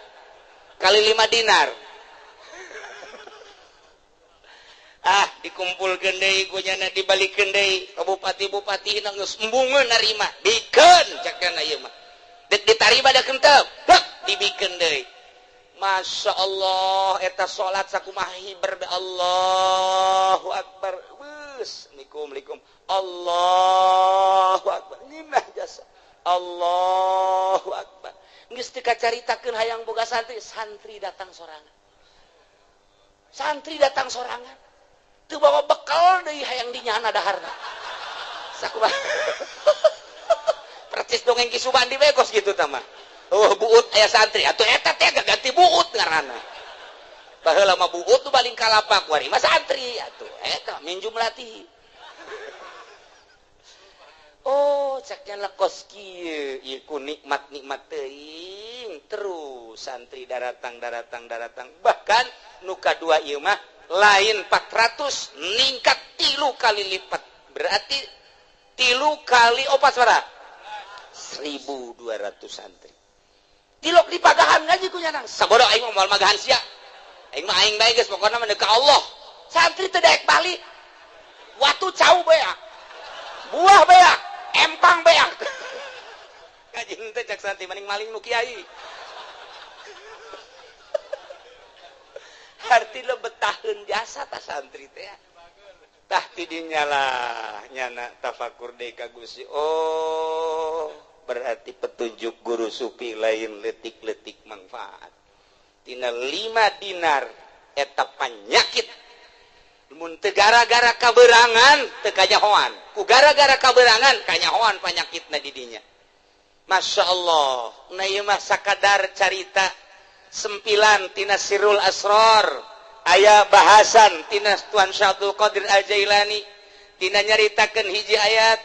Kali 5 dinar. Ah, dikumpulkeun deui ku nyana dibalikeun deui ka bupati-bupati geus embungeun narima. Bikeun cek kana ieu mah. Dek ditarima da kentep. Dek dibikeun deui. Masya Allah eta salat sakumaha hiber be Allahu Akbar. Assalamualaikum. Allahu Akbar. Ngeunah jasa. Allahu Akbar. Geus teu kacaritakeun hayang boga santri, santri datang sorangan. Santri datang sorangan. Teu bawa bekal deui hayang dinyana daharna. Sakumaha. Percis dongeng Ki Subandi we kos kitu tah mah. Oh, buut aya santri atuh eta teh ganti buut ngaranna. Baheula mah buut nu baling kalapa kuari mah santri atuh eta minjum latih. Oh, caknya lekos kieu ieu ku nikmat-nikmat teuing terus santri daratang daratang daratang bahkan nu kadua ieu mah lain 400 ningkat 3 kali lipat. Berarti 3 kali 4 sabaraha? 1200 santri. Tilok dipagahan ngaji ku nyanang. Sabodo aing mah moal magahan sia. Aing mah aing bae geus pokona mah ka Allah. Santri teu daek balik. Watu cau beak. Buah beak, empang beak. Ngaji henteu cak santri maning maling nu kiai. Artina betaheun jasa ta santri teh. Tah tidinya lah nyana tafakur deui ka Gusti. Oh, berarti petunjuk guru sufi lain letik-letik manfaat. Tina 5 dinar eta panyakit. Mun teu gara-gara kaberangan teu kanyahoan. Ku gara-gara kaberangan kanyahoan panyakitna di dinya. Masya Allah, na ieu mah sakadar carita sempilan tina Sirrul Asror, aya bahasan tina Tuan Syekh Abdul Qadir Al-Jailani tina nyaritakeun hiji ayat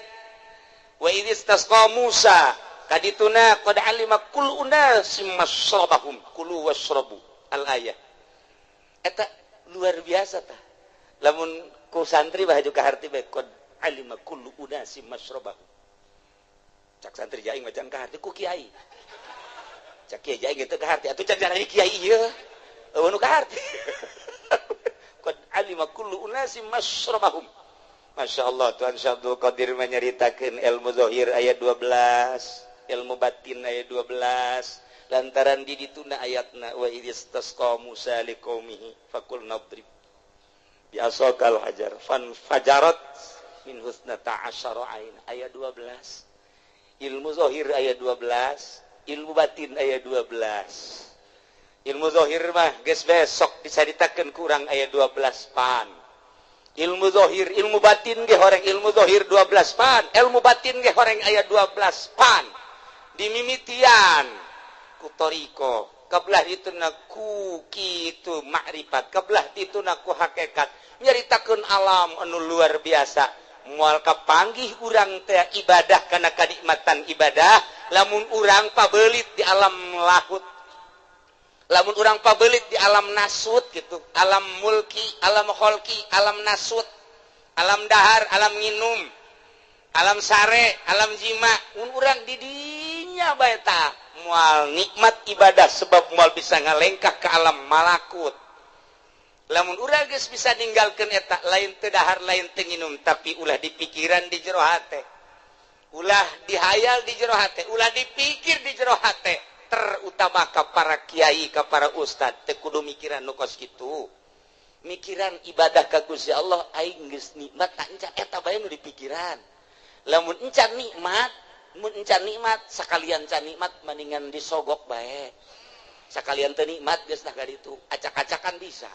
wa idz istasqa Musa kadituna qad alima kullu unasim masrabahum kulu wasrabu al ayat. Eta luar biasa tah. Lamun ku santri bahaju kaharti bae qad alima kullu unasim masrabahum. Cak santri jaing macan kaharti ku kiai. Cak kiai jaing teu kaharti atuh can jarani kiai ieu. Eueuh nu kaharti. Qad alima kullu unasim masrabahum. Masya Allah, Tuhan Syekh Abdul Qadir menyeritakan ilmu zahir ayat 12, ilmu batin ayat 12, lantaran di dituna ayatna wa idz istasqa Musa liqaumihi faqul nadrib bi asakal hajar fan fajarat min husnata asyara ain ayat 12. Ilmu zahir ayat 12, ilmu batin ayat 12. Ilmu zahir mah geus besok dicaritakeun kurang ayat 12 pan. Ilmu zahir, ilmu batin ge horeng ilmu zahir 12 pan, ilmu batin ge horeng ayat 12 pan. Dimimitian ku toriko, kebelah dituna ku kitu makrifat, kebelah dituna ku hakikat, nyaritakeun alam anu luar biasa. Moal kapanggih urang teh ibadah kana kanikmatan ibadah, lamun urang pabelit di alam lahut. Lamun urang pabelit di alam nasut gitu, alam mulki, alam kholki, alam nasut, alam dahar, alam nginum, alam sare, alam jima, mun urang di dinya bae tah moal nikmat ibadah sebab moal bisa ngalengkah ke alam malakut. Lamun urang geus bisa ninggalkeun eta lain teu dahar lain teu nginum, tapi ulah dipikiran di jero hate, ulah dihayal di jero hate, ulah dipikir di jero hate. Terutama ka para kiai, ka para ustad teu kudu mikiran nu kos kitu. Mikiran ibadah ka Gusti Allah aing geus nikmat tak encan eta bae nu dipikiran. Lamun encan nikmat, mun encan nikmat sakalian can nikmat mendingan disogok bae. Sakalian teu nikmat geus tah ka ditu, acak-acakan bisa.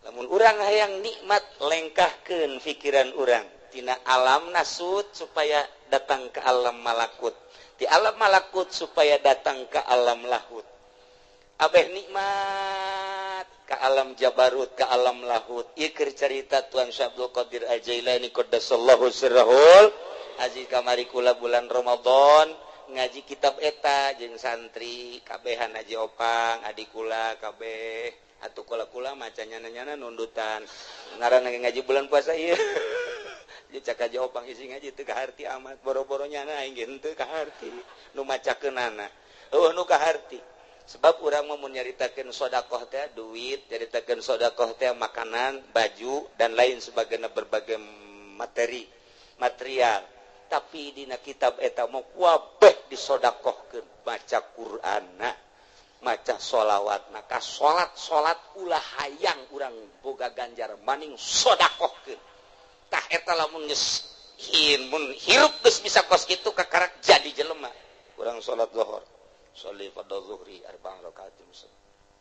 Lamun urang hayang nikmat lengkahkeun pikiran urang tina alam nasut supaya datang ke alam malakut. Di alam malakut supaya datang ke alam lahut. Abeh nikmat ke alam jabarut, ke alam lahut. Ieu keur carita Tuan Syekh Abdul Qadir Al-Jailani qaddasallahu sirrahul aziz. Kamari kula bulan Ramadan ngaji kitab eta jeung santri kabehan Haji Opang, adik kula kabeh. Atuh kula-kula maca nyana-nyana nundutan. Ngaranna ngaji bulan puasa ieu. Cak Haji Opang isi ngaji teu kaharti amat, boro-boro nyana aing ge henteu kaharti nu macakeunana. Eueuh nu kaharti. Sebab urang mah mun nyaritakeun sedekah teh duit, nyaritakeun sedekah teh makanan, baju dan lain sebagainya berbagai materi, material. Tapi dina kitab eta mah kabeh disodakohkeun, maca Qur'anna, maca sholawatna, ka salat-salat ulah hayang urang boga ganjar maning sodakohkeun. Tah eta lamun geus mun hirup geus bisa kos kitu kakarak jadi jelema. Urang salat zuhur, sholli fardhu zuhri arba'an rakaatin.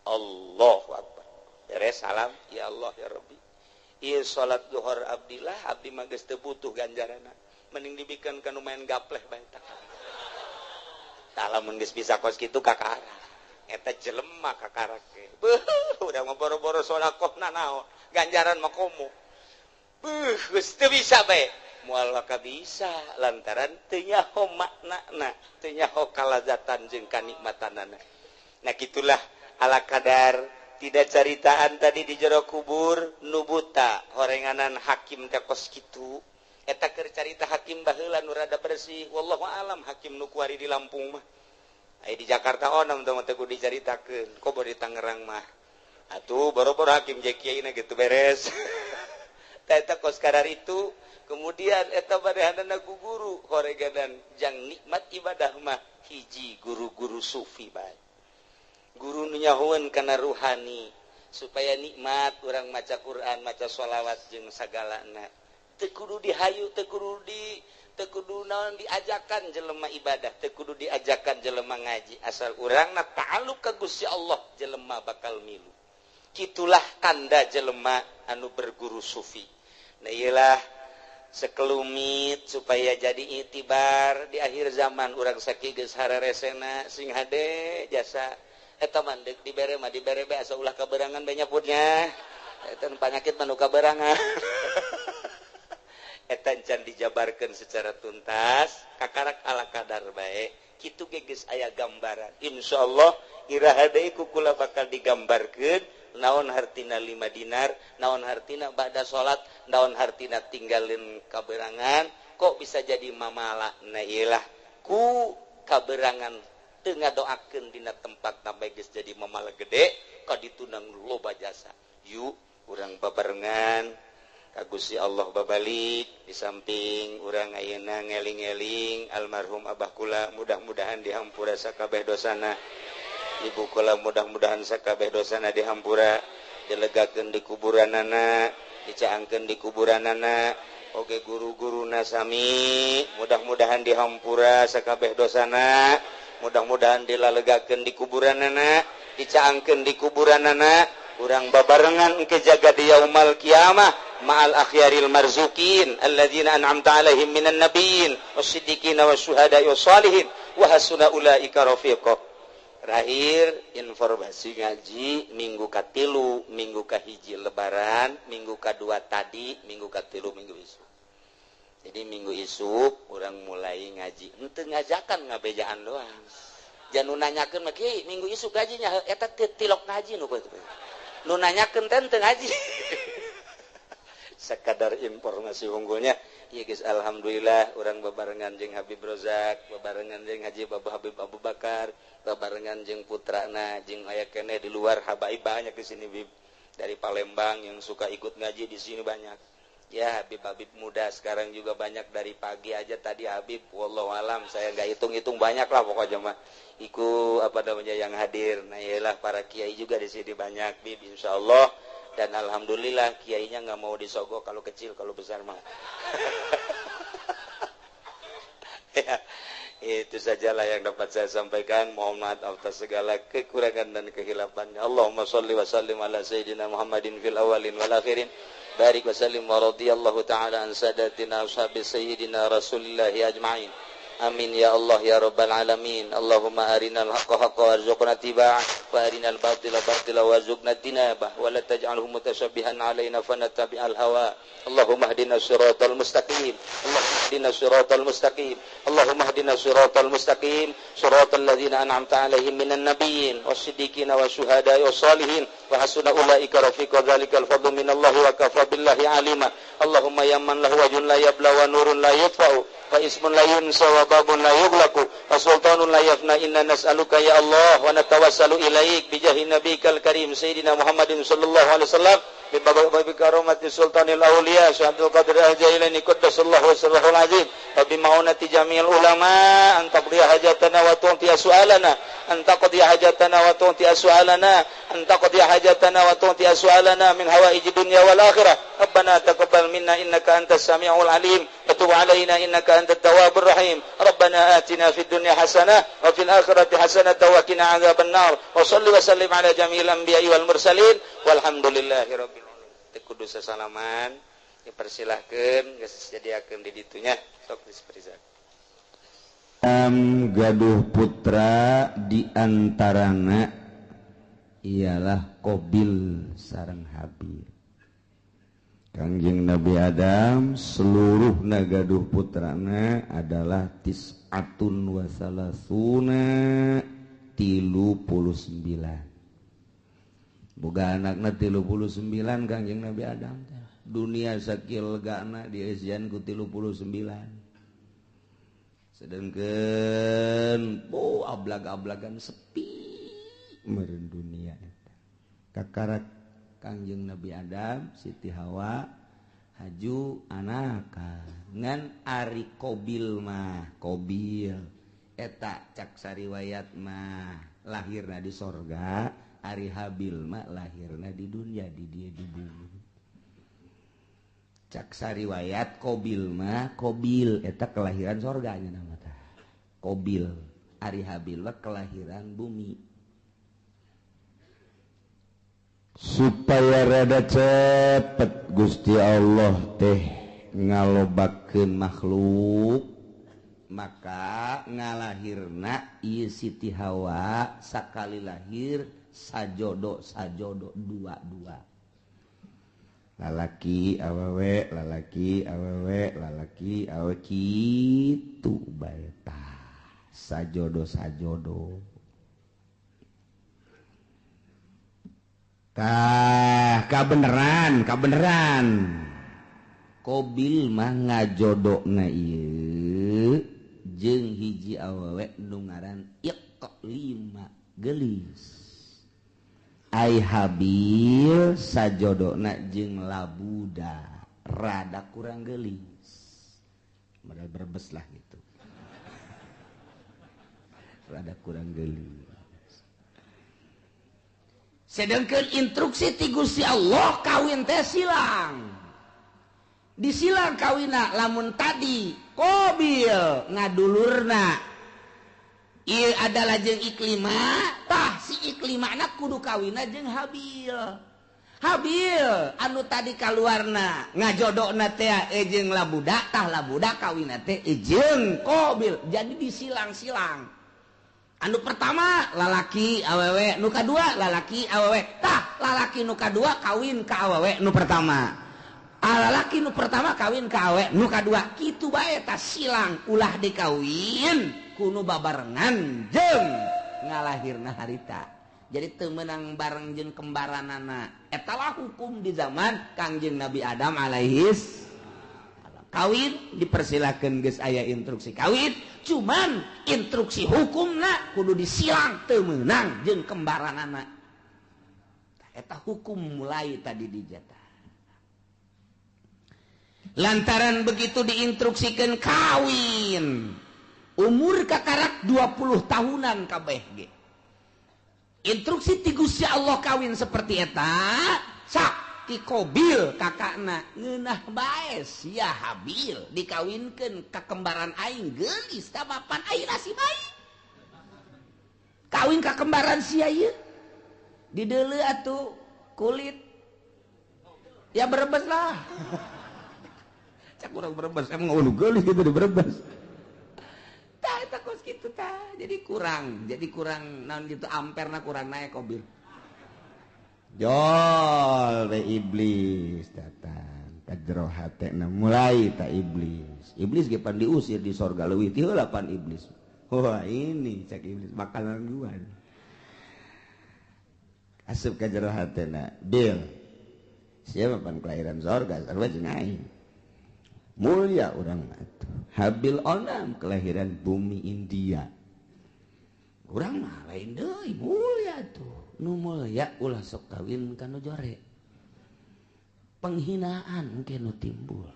Allahu akbar. Beres salam, ya Allah ya Rabbi. Ieu salat zuhur abdillah, abdi mah geus teu butuh ganjaranna. Mending dibikeun ka nu main gapleh bae tah. Tah lamun geus bisa kos kitu kakarak. Eta jelema kakarak ge. Beuh, urang mah boro-boro sedekahna naon, ganjaran mah komo. Geus teu bisa bae. Moal maka bisa lantaran teu nyaho maknana, teu nyaho kalazatan jeung kanikmatanana. Nah gitulah ala kadar tidak caritaan tadi di jero kubur nubuta horenganan hakim teh kos kitu. Eta keur carita hakim baheula nu rada bersih, wallahu alam hakim nu kuari di Lampung mah. Aya di Jakarta onam teh mah teu kudu dicaritakeun, komo di Tangerang mah. Atuh boro-boro hakim je kiai na gitu beres. Eta kos kadar itu kemudian eta badehanana ku guru horeganan jang nikmat ibadah mah hiji guru-guru sufi bae. Guru nu nyahoeun kana ruhani. Supaya nikmat urang maca Quran, maca sholawat jeung sagalana. Teu kudu dihayu, teu kudu di teu kudu naon diajakan jelema ibadah, teu kudu diajakan jelema ngaji, asal urangna ta'alluq ka Gusti Allah jelema bakal milu. Kitulah tanda jelema anu berguru sufi. Nah iyalah sekelumit supaya jadi itibar di akhir zaman urang sakieu geus hareresena sing hade jasa eta mah deuk dibere mah dibere bae asa ulah kaberangan bae nyaputnya eta panyakit mah nu kaberangan. Eta can dijabarkeun secara tuntas kakarak ala kadar bae kitu ge geus aya gambaran. Insyaallah iraha deui ku kula bakal digambarkeun naon hartina 5 dinar, naon hartina ba'da salat, naon hartina tinggalin kaberangan kok bisa jadi mamala. Nah iyalah ku kaberangan teu ngadoakeun dina tempat sampai geus jadi mamala gede ka ditunang loba jasa. Yuk urang babarengan ka Gusti Allah babalik di samping urang ayeuna ngeling-eling almarhum abah kula mudah-mudahan dihampura sakabeh dosana, ibu kula mudah-mudahan sakabeh dosana dihampura, dilegakeun di kuburanana, dicaangkeun di kuburanana. Oge guru-guruna sami mudah-mudahan dihampura sakabeh dosana, mudah-mudahan dilalegakeun di kuburanana, dicaangkeun di kuburanana. Urang babarengan engke jaga di yaumal kiamah ma'al akhyaril marzukin alladzina an'amta alaihim minan nabiyyin wasiddiqina wasyuhada'i wassalihin wa hasuna ulaika rafiqa. Terakhir informasi ngaji minggu katilu, minggu kahiji lebaran, minggu kadua tadi, minggu katilu minggu isuk. Jadi minggu isuk urang mulai ngaji. Henteu ngajakan ngabejaan doang. Jangan nanyakeun mah kieu minggu isuk gajinya eta teu tilok ngaji nu kitu. Nu nanyakeun teh teu ngaji. Sekadar informasi unggulnya. Ya guys, alhamdulillah urang babarengan jeung Habib Rozak, babarengan jeung Haji Bapak Habib Abu Bakar, babarengan jeung putrana, jeung aya keneh di luar habaib banyak di sini Bib. Dari Palembang yang suka ikut ngaji di sini banyak. Ya Habib-habib muda sekarang juga banyak dari pagi aja tadi Habib, wallahu alam saya nggak hitung-hitung banyak lah pokoknya mah. Iku apa namanya yang hadir. Nah iyalah para kiai juga di sini banyak Bib insyaallah. Dan alhamdulillah kiainya nggak mau disogok kalau kecil, kalau besar mah. Ya, itu sajalah yang dapat saya sampaikan. Mohon maaf atas segala kekurangan dan kehilapannya. Allahumma sholli wa sallim ala sayyidina Muhammadin fil awwalin wal akhirin. Barik wa sallim wa radhiyallahu ta'ala an sadatina ashabi sayyidina Rasulillahi ajma'in. Amin ya Allah ya Rabbal alamin. Allahumma arinal haqqa haqqa warzuqna ittiba'ah wa arinal batila batila warzuqna ijtinabah wa la taj'alhu mutashabbihan alaina fanattabi'al hawa. Allahumma hdina siratal mustaqim. Allahumma hdina siratal mustaqim. Allahumma hdina siratal mustaqim. Siratal ladzina an'amta alaihim minan nabiyyin wasiddiqina wasyuhada'i wassalihin wa hasuna ulaika rafiqa. Dzalikal fadlu minallahi wa kafa billahi alima. Allahumma ya man lahu wajhun la yabla wa nurun la yutfa'u wa ismun la yunsa wa babun la yughlaqu wa sultanun la yafna. Inna nas'aluka ya Allah wa natawassalu ilaik bi jahi nabikal karim sayyidina Muhammadin sallallahu alaihi wasallam bi karamati sultanil awliya Syekh Abdul Qadir Al-Jailani qaddasallahu sirrahul azim wa bi ma'unati jami'il ulama an taqdiya hajatana wa tu'ti su'alana an taqdiya hajatana wa tu'ti su'alana an taqdiya hajatana wa tu'ti su'alana min hawaiji dunya wal akhirah. Rabbana taqabbal minna innaka antas samiul alim wa tub alaina innaka antat tawwabur rahim. Rabbana atina fid dunya hasanah wa fil akhirati hasanah wa qina adzaban nar. Wa salli wa sallim ala jami'il anbiya'i wal mursalin walhamdulillahi rabbil alamin. Kudu sasalaman dipersilahkeun geus sadiakeun di ditunya sok dipersilahkeun. Gaduh putra di antarana ialah Qabil sareng Habil. Kangjeng Nabi Adam seluruh nagaduh putrana adalah tis'atun wa salasuna 39. Boga anakna 39 Kangjeng Nabi Adam teh. Dunia sakieu legana dieusian ku 39. Sedangkan ablag-ablagan sepi meureun dunia eta. Kakarak Kangjeng Nabi Adam, Siti Hawa haju anaka ngan ari Qabil mah, Qabil eta cak sariwayat mah lahirna di sorga, Ari Habil mah lahirna di dunia di dia di bumi. Cak sariwayat Kobil mah Kobil eta kelahiran sorganya nama tah. Kobil Ari Habil mah kelahiran bumi. Supaya rada cepet Gusti Allah teh ngalobakeun makhluk maka ngalahirna ieu Siti Hawa sakali lahir sajodo sajodo dua-dua lalaki awewe lalaki awewe lalaki awewe kitu bae tah sajodo sajodo tah kabeneran kabeneran Kobil mah ngajodona ieu jeung hiji awewe nu ngaran Iqlima geulis. Ai Habil sajodona jeung Labuda rada kurang geulis. Modal berbes lah gitu. Rada kurang geulis. Sedangkan instruksi ti Gusti Allah kawin teh silang. Disilang kawina lamun tadi Kobil ngadulurna ieu adalah jeung Iklima tah si Iklimana kudu kawina jeung Habil. Habil anu tadi kaluarna ngajodokna teh jeung Labuda tah Labuda kawina teh jeung Kobil. Jadi disilang-silang. Anu pertama lalaki awewe, nu kadua lalaki awewe. Tah lalaki nu kadua kawin ka awewe nu pertama. Lalaki nu pertama kawin ka awewe nu kadua. Kitu bae tah silang ulah dikawin kuno babarengan jeung ngalahirna harita. Jadi teu meunang bareng jeung kembaranana. Eta lah hukum di zaman Kangjeng Nabi Adam alaihis salam. Kawin dipersilakeun geus aya instruksi kawin, cuman instruksi hukumna kudu disilang teu meunang jeung kembaranana. Eta hukum mulai tadi dijatah. Lantaran begitu diinstruksikan kawin umur kakarak 20 tahunan kabeh ge. Instruksi ti Gusti Allah kawin seperti eta sak ti Kobil kakakna ngeunah bae sia Habil dikawinkeun ka kembaran aing geulis tah mapan aing nasib aing. Kawin ka kembaran sia ieu dideuleu atuh kulit ya berebes lah. Cak urang berebes emang ulu geulis gitu di berebes. Tah eta kos kitu tah. Jadi kurang naon gitu amperna kurang naik Kobil. Jol we iblis datang ka jero hatena mulai ta iblis. Iblis ge pan diusir di sorga leuwih ti heula pan iblis. Wah ini cak iblis makanan gua. Asup ka jero hatena, Bil. Siapa pan kelahiran sorga sarua jeung aing. Mulia orang atuh. Habil onam kelahiran bumi India. Urang mah lain deui mulia tuh. Nu mulia ulah sok kawin ka nu jore. Penghinaan engke nu timbul.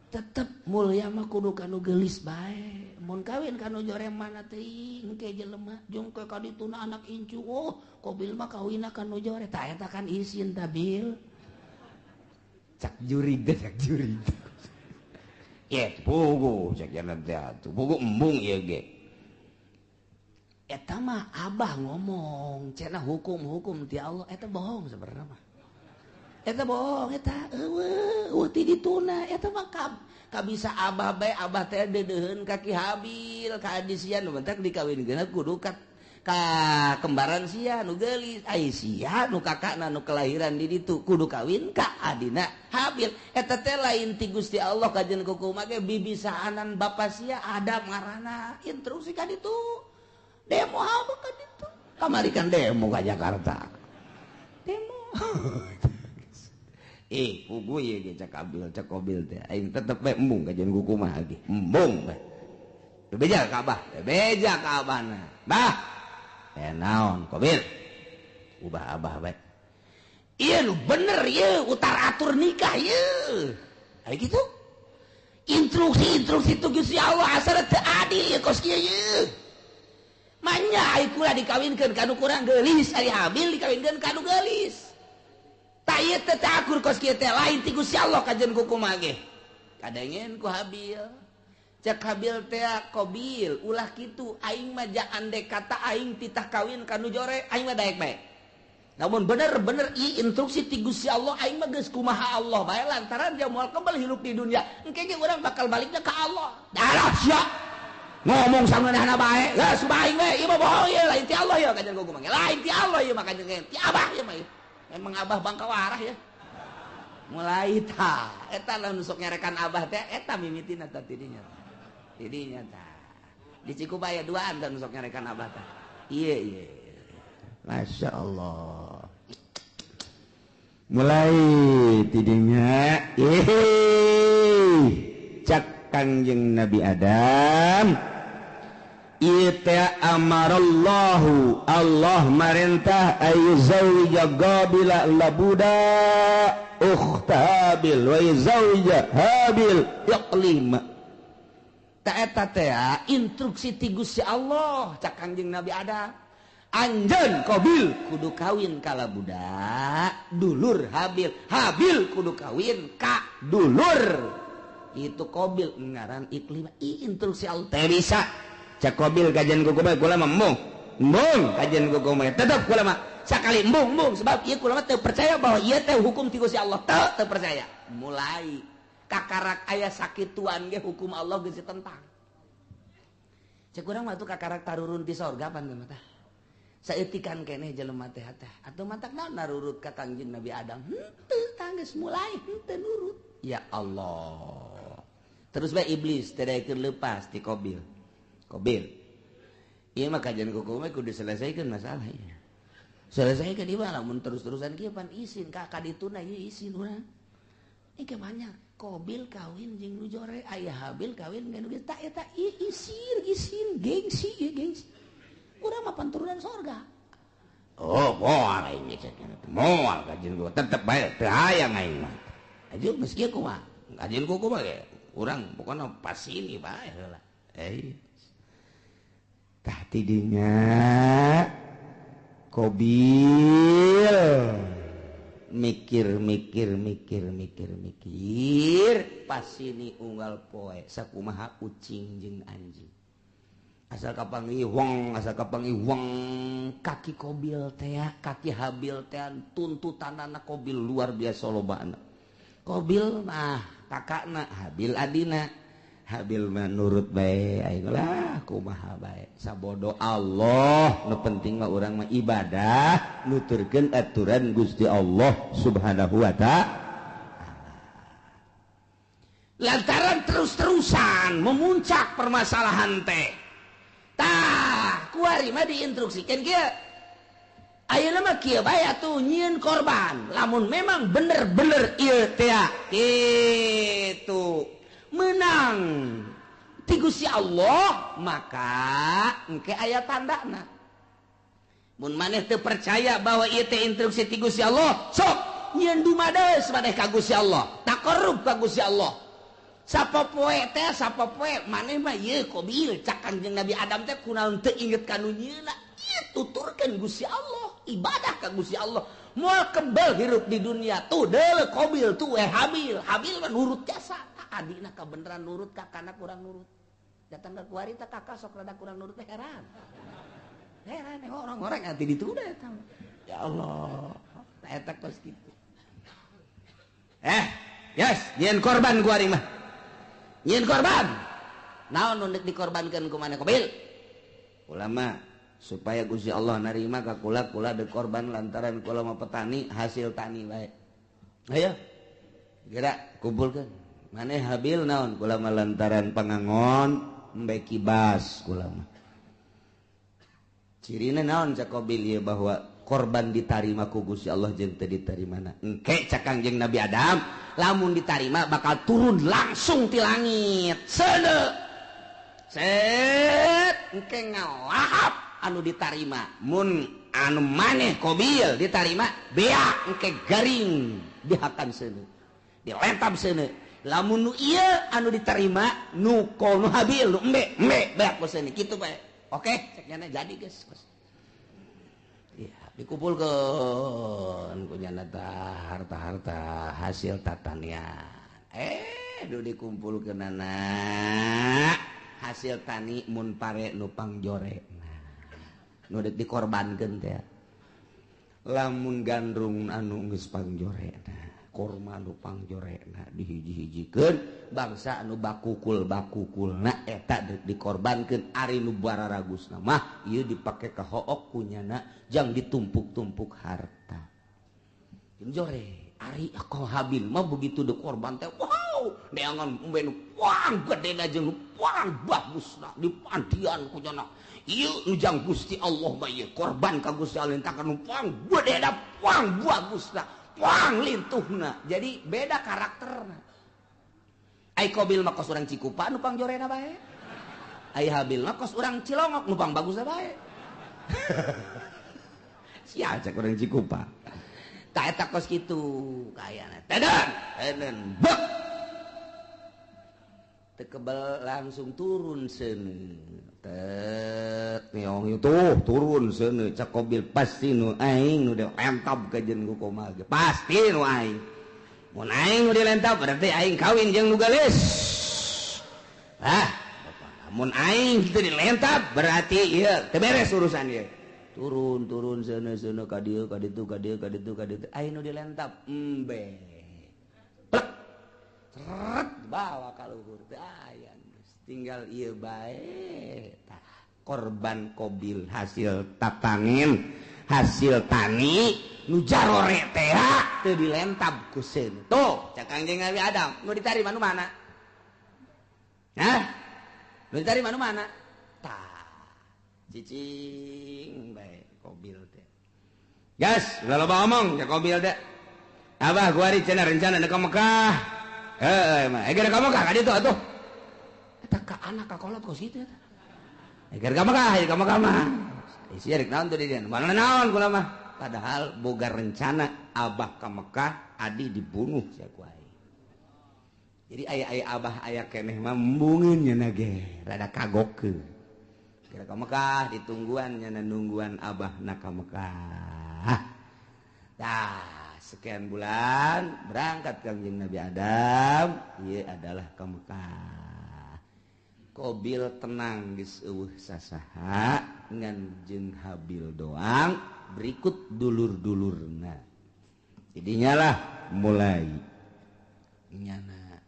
Tetep mulia mah kudu ka nu geulis bae. Mun kawin ka nu jore mana teuing engke jelema jeung ke ka dituna anak incu. Oh, Kobil mah kawinna ka nu jore. Tah eta kan isin ta Bil. Cak jurig cak jurig. Ye, pugu cek jalan teh atuh. Pugu embung ieu ge. Eta mah abah ngomong, cenah hukum-hukum ti Allah eta bohong sebenarnya mah. Eta bohong eta eueuh eueuh ti dituna eta mah kabisa abah bae abah teh deudeuheun ka Ki Habil ka adi sia nu bentak dikawinkeun kudu ka kembaran sia nu geulis ai sia nu kakakna nu kelahiran di ditu kudu kawin ka adina Habil. Eta teh lain ti Gusti Allah kajen kukumaha ge bibisaanan bapa sia Adam ngaranna instruksi ka ditu demo apa ka ditu kamari kan demo ka Jakarta demo. Pugu ieu ge cak Abil cak Kobil teh aing tetep bae embung kajen kukumaha ge embung bae. Bebeja ka abah bebeja ka abahna bah naon Kobil ubah abah bae ieu nu bener ieu utar atur nikah ieu aya kitu instruksi-instruksi tu Gusti Allah asal teu adil ieu kos kieu ieu. Manya ai kula dikawinkeun ka nu kurang geulis, ari Habil dikawinkeun ka nu geulis. Tah ieu teh akur kos kieu teh lain ti Gusti Allah kajen kukumaha ge. Kadengen ku Habil. Cek Habil teh Qabil ulah kitu aing mah andek kata aing titah kawin ka nu jore aing mah daek bae. Namun bener-bener ieu instruksi ti Gusti Allah aing mah geus kumaha Allah bae lantaran dia moal kebal hirup di dunia. Engke ge urang bakal balikna ka Allah. Darah sia. Ngomong sangeunahna bae. Geus kumaha aing we ieu mah bohong ieu lain ti Allah ieu kajen kumaha. Lain ti Allah ieu mah kajen ti abah ieu mah. Memang abah bangka warah ya. Mulai ta eta lamun sok nyarekan abah teh eta mimitina tah tidinya. Tidinya tah. Di Cikubaya duaan tah nu sok nyarekan abah tah. Ieu ieu. Masya Allah. Mulai tidinya cak Kangjeng Nabi Adam ieu teh amarallahu Allah marentah ayyuzawija Qabila labuda ukhta Habil wa yuzawija Habil Iqlima. Ta eta teh instruksi ti Gusti Allah cak Kangjeng Nabi Adam. Anjeun Qabil kudu kawin ka labuda dulur Habil, Habil kudu kawin ka dulur itu Qabil ngaran Iklimah. Instruksi Allah teh bisa cak Qabil kajian kuku bae kula mah embung embung kajian kuku bae tetep kula mah sakali embung embung sebab ieu kula mah teu percaya bahwa ieu teh hukum ti Gusti Allah teu teu percaya. Mulai kakarak aya sakituan ge hukum Allah geus ditentang. Cek urang mah tuh kakarak tarurun ti sorga pan mah tah. Saeutikan keneh jelema teh teh atuh matak naon narurut ka Kangjeng Nabi Adam henteu tah geus mulai henteu nurut. Ya Allah. Terus bae iblis teh daekeun leupas ti Qabil. Qabil. Ieu mah kajian kuku mah kudu diselesaikan masalah ieu. Selesaikan ieu mah lamun terus-terusan kieu pan isin ka kadituna ieu isin urang. Ieu banyak Qabil kawin jeung nu jore, aya Habil kawin jeung nu geus tah eta isin isin gengsi ieu gengsi. Urang mah panturunan sorga. Oh, moal aing geus moal kajian kuku tetep bae teu hayang aing mah. Aja geus kieu kumaha? Kajian kuku mah ge urang pokona pasini bae heula. Tah tidinya Qabil mikir mikir mikir mikir mikir pasini unggal poe sakumaha ucing jeung anjing. Asal kapanggih wong, asal kapanggih wong kaki Qabil teh, kaki Habil teh tuntutanana Qabil luar biasa lobana. Qabil mah kakakna, Habil adina. Habil mah nurut bae aing lah kumaha bae. Sabodo Allah, nu penting mah urang mah ibadah, nuturkeun aturan Gusti Allah Subhanahu wa ta'ala. Lantaran terus-terusan memuncak permasalahan teh. Tah, kuari mah diinstruksikeun kieu. Ayeuna mah kieu bae atuh nyieun korban. Lamun memang bener-bener ieu teh kitu menang ti Gusti Allah, maka engke aya tandana. Mun maneh teu percaya bahwa ieu teh instruksi ti Gusti Allah, sok nyieun dumades maneh ka Gusti Allah, taqarrub ka Gusti Allah. Sapopoe teh sapopoe maneh mah ieu Qabil cak Kangjeng Nabi Adam teh kunaon teu inget ka nu nyieuna. Ieu tuturkeun Gusti Allah, ibadah ka Gusti Allah. Moal kebel hirup di dunia tuh deuleu Qabil tuh we Habil. Habil mah nurut jasa. Adina kabeneran nurut kakana kurang nurut. Datang ke kuari teh kakak sok rada kurang nurut teh heran. Heran orang-orang nanti ditunda eta. Ya Allah, eta kos kitu. Yes, nyieun korban kuari mah. Nyieun korban. Naon nu deuk dikorbankeun ku maneh Qabil? Ulama supaya Gusti Allah narima ka kula kula deuk korban lantaran kula mah petani hasil tani bae. Ayo. Geura kumpulkeun. Maneh Habil naon kula mah lantaran pangangon embe kibas kula mah. Cirina naon cak Qabil ieu bahwa korban ditarima ku Gusti Allah jeung teu ditarimana. Engke cak Kangjeng Nabi Adam lamun ditarima bakal turun langsung ti langit. Seuneu. Set engke ngalahap anu ditarima. Mun anu maneh Qabil ditarima beak engke garing dihakan seuneu. Diletap seuneu. Lamun nu ieu anu diterima nu nu Habil nu embe embe beak ku seuneu kitu bae. Oke, cek nyana jadi geus. Ya, dikumpulkeun ku nyana tah harta-harta hasil tatanian. Duh dikumpulkeunana hasil tani mun pare nu pangjore. Nah, nu deuk dikorbankeun teh. Lamun gandrung anu geus pangjorena, korma nu pangjorena dihiji-hijikeun bangsa anu bakukul-bakukulna eta deuk dikorbankeun ari nu bararagusna mah ieu dipake ka hook ku nyana jang ditumpuk-tumpuk harta. Jore ari Habil mah begitu dikorban teh wow neangan embe nu pang gedena jeung nu pang bagusna dipandian ku nyana. Ieu nu jang Gusti Allah mah ieu korban ka Gusti Allah takan nu pang gedena pang bagusna pang lintuhna. Jadi beda karakterna. Ai Qabil mah kos urang Cikupa nu pangjorena bae. Ai Habil mah kos urang Cilongok nu pang bagusna bae. Sia cek urang Cikupa. Tah eta kos kitu kayana. Teden, teden, bek. Tekebel langsung turun seuneu. Tet niong itu turun seuneu cek Qabil pasti nu aing nu dilentab ka jeung ku komal ge. Pasti nu aing. Mun aing nu dilentab berarti aing kawin jeung nu geulis. Ah, mun aing kitu dilentab berarti ieu teu beres urusan ieu. Turun turun seuneu seuneu ka dieu ka ditu ka dieu ka ditu ka ditu aing nu dilentab embe. Plek. Seret bawa ka luhur teh aya geus tinggal ieu bae. Tah korban Qabil hasil tatanin hasil tani nu jarore teh teu dilentab ku seuneu. Tuh cak Kangjeng Nabi Adam nu ditarima nu mana? Hah? Nu ditarima nu mana? Tah cicing bae Qabil teh. Gas, ulah loba omong cak Qabil teh. Abah gua ari cenah rencana ka Mekah. Heuh mah, eger ka Mekah ka ditu atuh. Eta ka anak ka kolot kos kitu eta. Eger ka Mekah, ka Mekah mah. Isi rek naon tuh di dieu? Mana naon kula mah. Padahal boga rencana abah ka Mekah, adi dibunuh sia ku aing. Jadi aya-aya abah aya keneh mah embungeun nya ge, rada kagokeun. Kira ka Mekah ditungguan nyana nungguan abah na ka Mekah. Tah, sekian bulan berangkat Kangjeng Nabi Adam, ieu adalah ka Mekah. Qabil tenang geus eueuh sasaha ngan jeung Habil doang berikut dulur-dulurna. Jadinya lah mulai nyana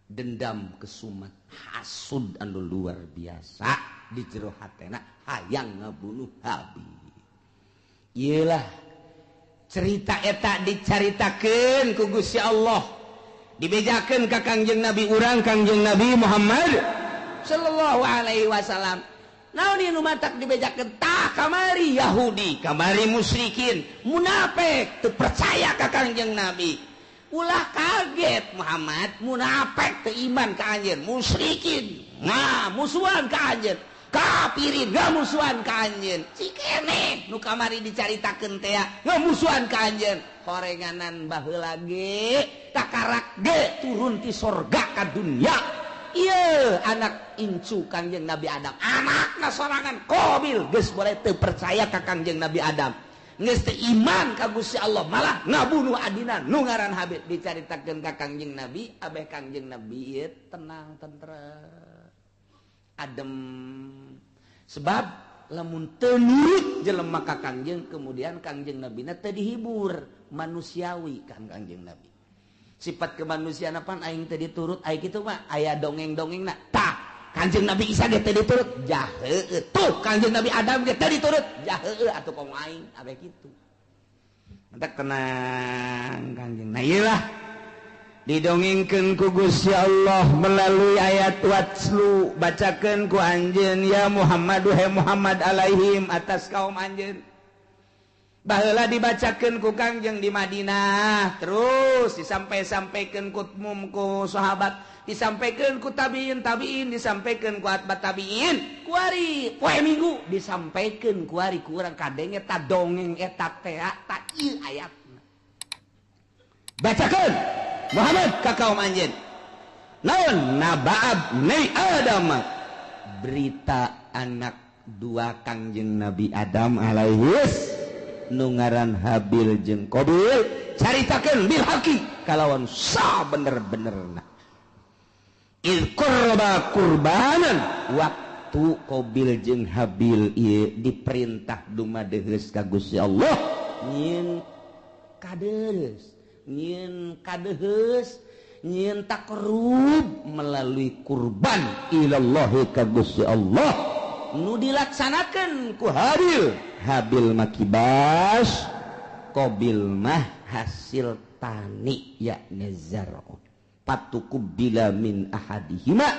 dendam kesumat hasud anu luar biasa di jero hatena hayang ngabunuh Habil. Iyalah cerita eta dicaritakeun ku Gusti Allah, dibejakeun ka Kangjeng Nabi urang Kangjeng Nabi Muhammad sallallahu alaihi wasallam. Naon ieu nu matak dibejakeun? Tah kamari Yahudi, kamari musyrikin, munafik teu percaya ka Kangjeng Nabi. Ulah kaget Muhammad, munafik teu iman ka anjeun, musyrikin nah musuhan ka anjeun, kafirin ngamusuhan ka anjeun. Cikene nu kamari dicaritakeun teh ngamusuhan ka anjeun. Horenganan baheula ge takarak ge turun ti sorga ka dunya. Ieu anak incu Kangjeng Nabi Adam, anakna sorangan Qabil geus boleh teu percaya ka Kangjeng Nabi Adam. Geus teu iman ka Gusti Allah, malah ngabunuh adina nu ngaran Habil. Dicaritakeun ka Kangjeng Nabi, abeh Kangjeng Nabi ieu tenang tentrem adem. Sebab lamun teu nurut jelema ka Kangjeng, kemudian Kangjeng Nabina teu dihibur, manusiawi kan Kangjeng Nabi. Sifat kemanusiaan apaan aing teu diturut, aing kitu mah aya dongeng-dongengna. Tah, Kangjeng Nabi Isa ge teu diturut, jaheueuh. Tuh Kangjeng Nabi Adam ge teu diturut, jaheueuh atuh komo aing abeh kitu. Mentak tenang Kangjeng. Nah ieu lah didongengkeun ku Gusti Allah melalui ayat watslu, bacakeun ku anjeun ya Muhammad duhai Muhammad alaihim atas kaum anjeun. Baheula dibacakeun ku Kangjeng di Madinah, terus disampai-sampaikeun ku umum ku sahabat, disampaikeun ku tabiin tabiin, disampaikeun ku atba tabiin, kuari poe Minggu disampaikeun kuari ku urang kadenge ta dongeng eta teh ta ieu ayatna. Bacakeun Muhammad ka kaum anjeun. Naon naba'ab ni Adam, berita anak dua Kangjeng Nabi Adam alaihis nu ngaran Habil jeung Qabil caritakeun bil haqi kalawan sa bener-benerna il qurba kurbanan waktu Qabil jeung Habil ieu diperintah dumadeheus ka Gusti Allah nyieun kadeus nyieun kadeheus nyieun takrub melalui kurban ilallahi ka Gusti Allah nu dilaksanakeun ku Habil. Habil mah kibas, Qabil mah hasil tani yakni zar'un. Patuqubila min ahadihima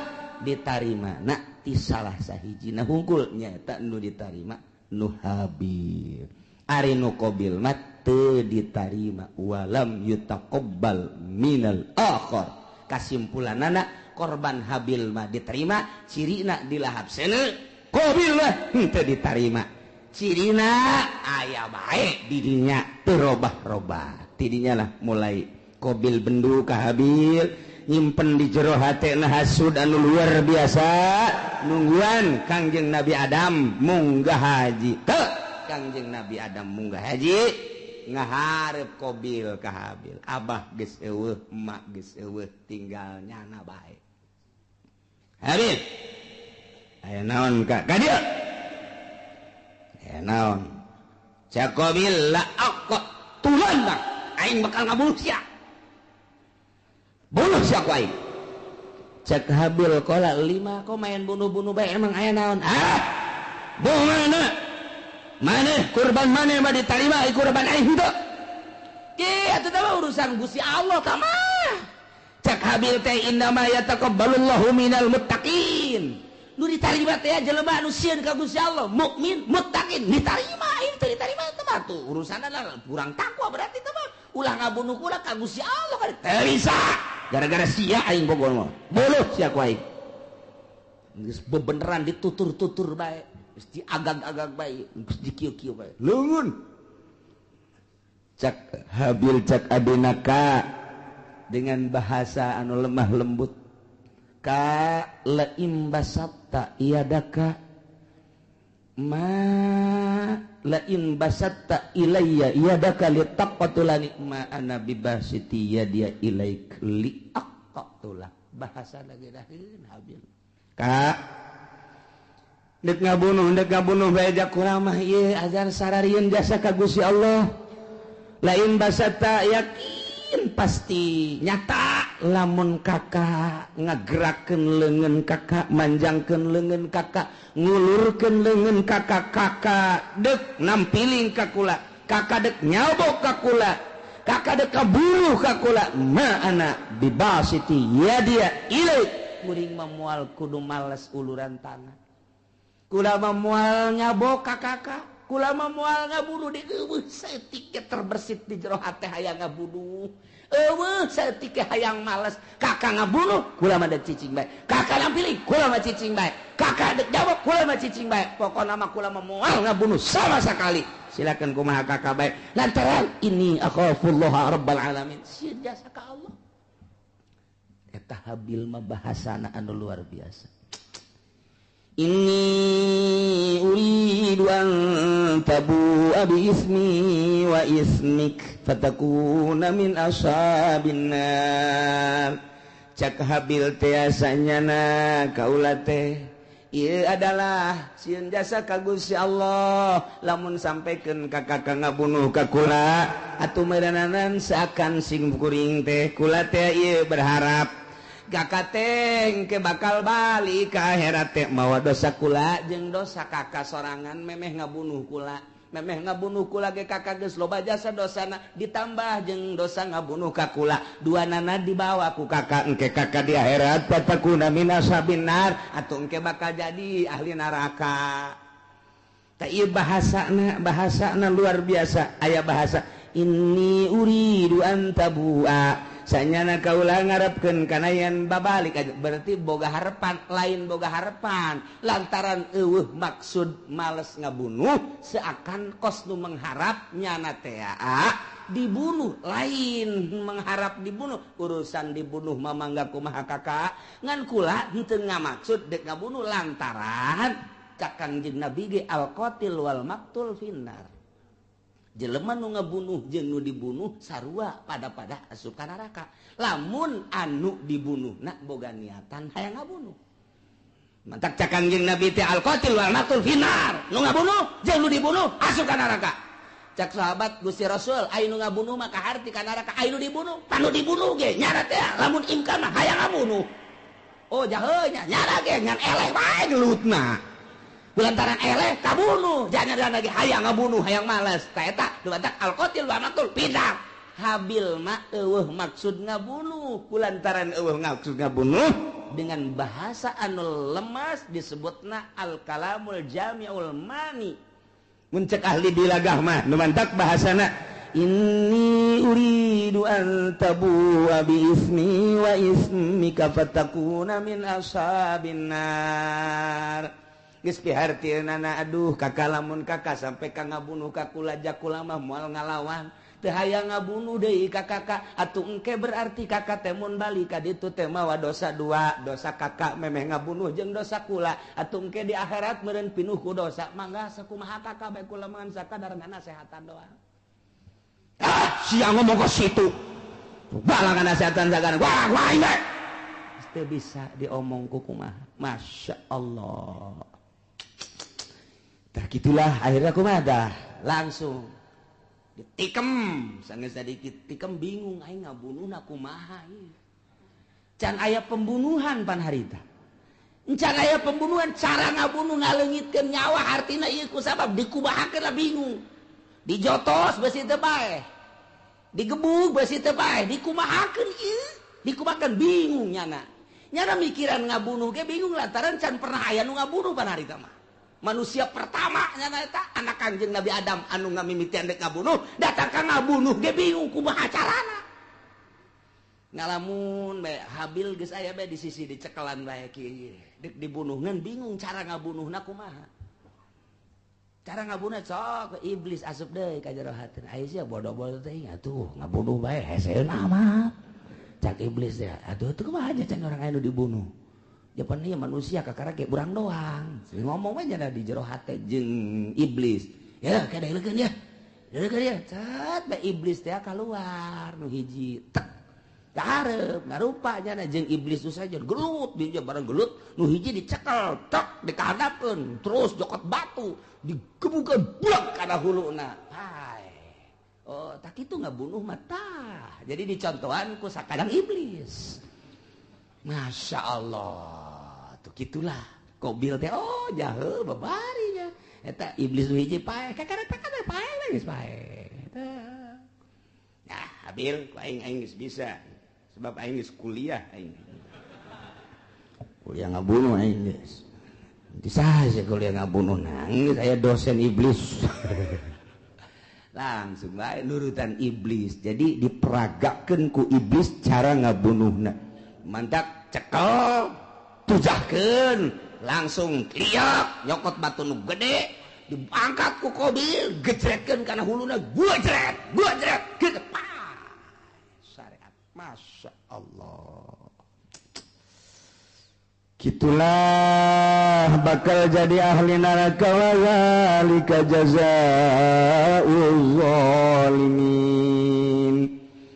ditarima na ti salah sahijina hungkul nyaeta nu ditarima nu Habil. Ari nu Qabil mah teu ditarima walam yutaqabbal minal akhar. Kasimpulanana korban Habil mah diterima cirina dilahap seuneu, Qabil mah henteu ditarima cirina aya bae didinya teu robah-robah. Tidinya lah mulai Qabil bendu ka Habil nyimpen di jero hatena hasud anu luar biasa nungguan Kangjeng Nabi Adam munggah haji. Teu Kangjeng Nabi Adam munggah haji ngaharep Qabil ka Habil, abah geus eueuh emak geus eueuh tinggal nyana bae. Habil aya naon ka ka dieu? Aya naon? Cak Qabil la aqtulanna aing bakal ngabunuh sia. Bunuh sia ku aing. Cak Habil qala lima kok main bunuh-bunuh bae emang aya naon? Ah! Bunuh mana? Maneh kurban maneh mah ditarima kurban aing henteu. Ki atuh teh urusan Gusti Allah tah mah. Cak Habil teh innama yataqabbalullahu minal muttaqin. Nu ditarima teh jelema anu sieun ka Gusti Allah, mukmin, muttaqin, ditarima aing teu ditarima teh mah tuh urusanna kurang takwa berarti teh mah. Ulah ngabunuh kula ka Gusti Allah kan teu bisa. Gara-gara sia aing bogor mah. Buluh sia ku aing. Geus bebeneran ditutur-tutur bae. Geus diagag-agag bae, geus dikieu-kieu bae. Leungeun. Cak Habil cak adina ka dengan bahasa anu lemah lembut. Ka laim basatta iadaka ma lain basatta ilayya iadaka litaqatulani ma ana bibasiti yadia ilaik liaqatula. Bahasa lagi daheun Habil. Ka dek ngabunuh bae jak kula mah ieu azan sararieun jasa ka Gusti Allah. Lain basatta yakin pasti nyata lamun kakak ngagerakeun leungeun kakak, manjangkeun leungeun kakak, ngulurkeun leungeun kakak, kakak dek nampiling ka kula, kakak dek nyabok ka kula, kakak dek kabunuh ka kula, ma ana bibasiti yadia ilaik. Kuring mah moal kudu males uluran tangan. Kula mah moal nyabok ka kakak, kula mah moal ngabunuh di eueuh saeutik terbersit di jero hate hayang ngabunuh. Eueuh saeutik hayang males, kakak ngabunuh kula mah dek cicing bae, kakak nampiling kula mah cicing bae, kakak dek jawab kula mah cicing bae, pokona mah kula mah moal ngabunuh sama sekali. Silakan kumaha kakak bae lantaran ini akhafullaha rabbal alamin. Sieun jasa ka Allah. Eta Habil mah bahasana anu luar biasa. Inni uridu an tabu'a bi ismi wa ismik fatakuna min ashabin nar. Cak Habil teh asanyana kaula teh ieu adalah sieun jasa ka Gusti Allah lamun sampaikan ka kakak ngabunuh ka kula atuh meureunanan seakan sing kuring teh kula teh ieu berharap kakak teh ke bakal balik ke akhirat teh mawa dosa kula jeung dosa kakak sorangan memeh ngabunuh kula, memeh ngabunuh kula ge kakak geus loba jasa dosana ditambah jeung dosa ngabunuh ka kula dua nana dibawa ku kakak engke kakak di akhirat fatakuna min ashabin nar atuh engke bakal jadi ahli neraka. Tah ieu bahasana, bahasana luar biasa. Aya bahasa inni uridu an tabua sanyana kaula ngarepkeun kana yen babalik aja berarti boga harapan, lain boga harapan lantaran eueuh maksud males ngabunuh seakan kos nu mengharap nyana teh dibunuh, lain mengharap dibunuh urusan dibunuh mah mangga kumaha kakak ngan kula henteu ngamaksud dek ngabunuh lantaran Cak Kangjeng Nabi ge al-qatil wal maktul finnar. Jelema nu ngabunuh jeung nu dibunuh sarua pada-pada asup ka neraka. Lamun anu dibunuhna boga niatan hayang ngabunuh. Mantak cak Kangjeng Nabi teh al-qatil wal maktul finnar. Nu ngabunuh jeung nu dibunuh asup ka neraka. Cak sahabat Gusti Rasul, aya nu ngabunuh mah kaharti ka neraka, aya nu dibunuh, panu dibunuh ge nyara teh lamun imkan mah hayang ngabunuh. Oh jahe nya nyara ge ngan eleh wae gelutna. Lantaran eleh kabunuh, jangan lagi hayang ngabunuh, hayang malas. Ta eta dumantak al-qatil wa maqtul pindah. Habil mah eueuh maksud ngabunuh, kulantaran eueuh maksud ngabunuh dengan bahasa anu lemas disebutna al-kalamul jami'ul mani. Mun cek ahli bilagah mah dumantak bahasana inni uridu an tabu'a bi ismi wa ismika fatakuna min ashabin nar. Geus pihartieunana aduh kakak lamun kakak sampai ka ngabunuh ka kula jakula mah moal ngalawan teu hayang ngabunuh deui ka kakak atuh engke berarti kakak teh mun balik ka ditu teh mawa dosa dua, dosa kakak memeh ngabunuh jeung dosa kula atuh engke di akhirat meureun pinuh ku dosa mangga sakumaha kakak bae kula mah sakadar ngasehatan doang. Ah sia ngomong ka situ balangan nasehatan sagana wah wah bae teu bisa diomong ku kumaha. Masya Allah. Tah gitulah akhirnya kumaha dah langsung ditikem sanggeus sadikit tikem bingung aing ngabunuhna kumaha ieu. Can aya pembunuhan pan harita. Can aya pembunuhan cara ngabunuh ngaleungitkeun nyawa artina ieu ku sabab dikumahakeun lah bingung. Dijotos beusi teu bae. Digebug beusi teu bae, dikumahakeun ieu, dikumahakeun bingung nyana. Nyana mikiran ngabunuh ge bingung lantaran can pernah aya nu ngabunuh pan harita mah. Manusia pertama nyana eta anak Kangjeng Nabi Adam anu ngamimitian dek ngabunuh, datang ka ngabunuh ge bingung kumaha carana. Ngalamun bae Habil geus aya bae di sisi dicekelan bae kieu. Dek dibunuh ngan bingung cara ngabunuhna kumaha. Cara ngabunuh sok iblis asup deui ka jero hateun. Aya sia bodoh-bodoh teh atuh ngabunuh bae heseuna mah. Cak iblis teh atuh teu kumaha can orang aya nu dibunuh. Japan ieu manusia kakara ge urang doang. Ngomong we nya di jero hate jeung iblis. Ya kada leukeun ya. Leukeun ya. Cet bae iblis teh kaluar nu hiji tek. Kahareup ngarupa nya jeung iblis nu saja gelut dia bareng gelut nu hiji dicekel tek dikahadapkeun terus jokot batu digebukeun blek kana huluna. Hai. Oh, tak kitu ngabunuh mah tah. Jadi dicontohan ku sakadang iblis. Masya Allah, tuh gitulah. Kobil teh, oh jahe babarinya. Eta iblis nu hiji paeh, kakara takana paeh geus paeh. Nah, Habil, ku aing aing geus bisa. Sebab aing geus kuliah aing. Kuliah ngabunuh aing geus. Bisa sih kuliah ngabunuh nangis aya dosen iblis. Langsung bae nurutan iblis. Jadi diperagakeun ku iblis cara ngabunuhna. Mantak cekel tujahkeun langsung liak nyokot batu nu gede diangkat ku Kobil gejretkeun kana huluna gua jret gitu syariat. Masya Allah gitulah bakal jadi ahli neraka wa zalika jazaa'uz zalimin.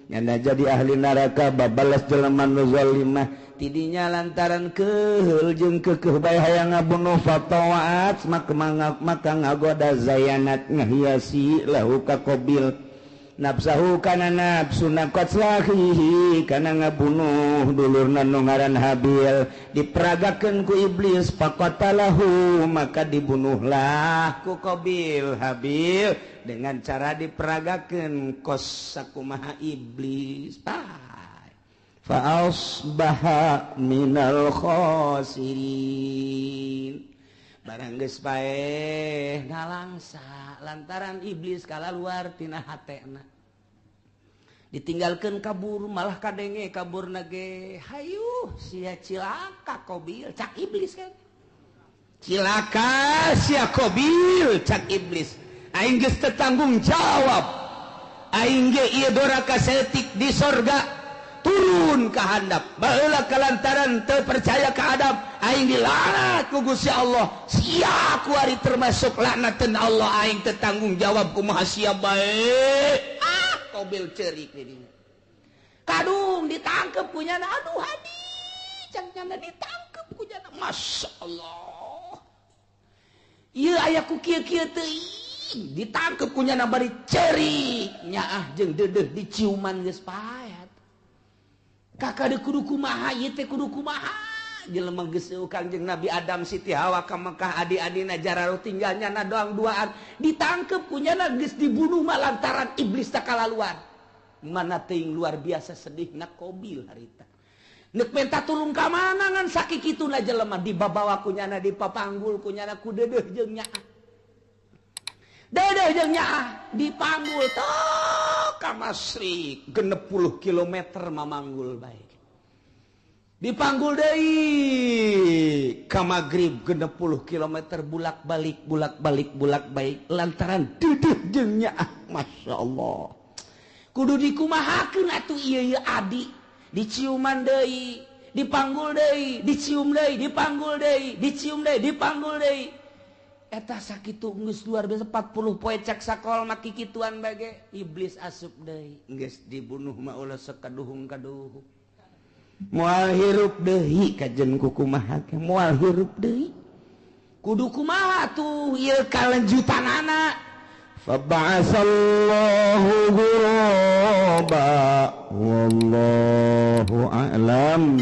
Nyana jadi ahli neraka babalas jelema nu zalimah tidinya lantaran keheul jeung keukeuh bae hayang ngabunuh fatawaat maka ngagoda zayanat ngahiasi lahu ka Qabil nafsahu kana nafsuna qatlahihi kana ngabunuh dulurna nu ngaran Habil diperagakeun ku iblis faqatalahu maka dibunuhlah ku Qabil Habil dengan cara diperagakeun kos sakumaha iblis. Fa asbaha minal khasirin. Barang geus paeh ngalangsa lantaran iblis kalaluar tina hatena. Ditinggalkeun kabur malah kadenge kaburna ge hayuh sia cilaka Qabil cak iblis kan. Cilaka sia Qabil cak iblis. Aing geus teu tanggung jawab. Aing ge ieu doraka saeutik di sorga. Turun ka handap baheula kalantaran teu percaya ka Adam aing dilaknat ku Gusti Allah. Sia kuari termasuk laknateun Allah, aing teu tanggung jawab kumaha sia bae. Ah, Kobil ceurik di dinya. Kadung ditangkep ku nyana, aduh hadi cang nyana ditangkep ku nyana. Masya Allah. Ieu aya ku kieu-kieu teuing ditangkep ku nyana bari ceurik nyaah jeung deudeuh diciuman geus paet. Kakak de kudu kumaha ieu teh kudu kumaha jelema geus Kangjeng Nabi Adam Siti Hawa ka Mekah adi-adina jararo tinggal nyana doang duaan ditangkep ku nyana geus dibunuh mah lantaran iblis takalaluan. Mana teuing luar biasa sedihna Kobil harita. Neuk menta tulung ka mana ngan sakikituna jelema dibabawa ku nyana dipapanggul ku nyana ku deudeuh jeung nyaah. Deudeuh jeung nyaah dipanggul tok ka Masrik 60 kilometer mamanggul bae. Dipanggul deui ka Magrib 60 kilometer bulak-balik bulak-balik bulak-balik lantaran deudeuh jeung nyaah. Masya Allah. Kudu dikumahakeun atuh ieu ieu adi diciuman deui, dipanggul deui, dicium deui, dipanggul deui, dicium deui, dipanggul deui. Eta sakitu geus luar biasa 40 poe cek sakol mah kikituan bage iblis asup deui geus dibunuh mah ulah sekaduhung-kaduhung moal hirup deui kajen ku kumaha ge moal hirup deui kudu kumaha tuh ieu kalanjutanana. Faba'asallahu ghuraba wallahu a'lam.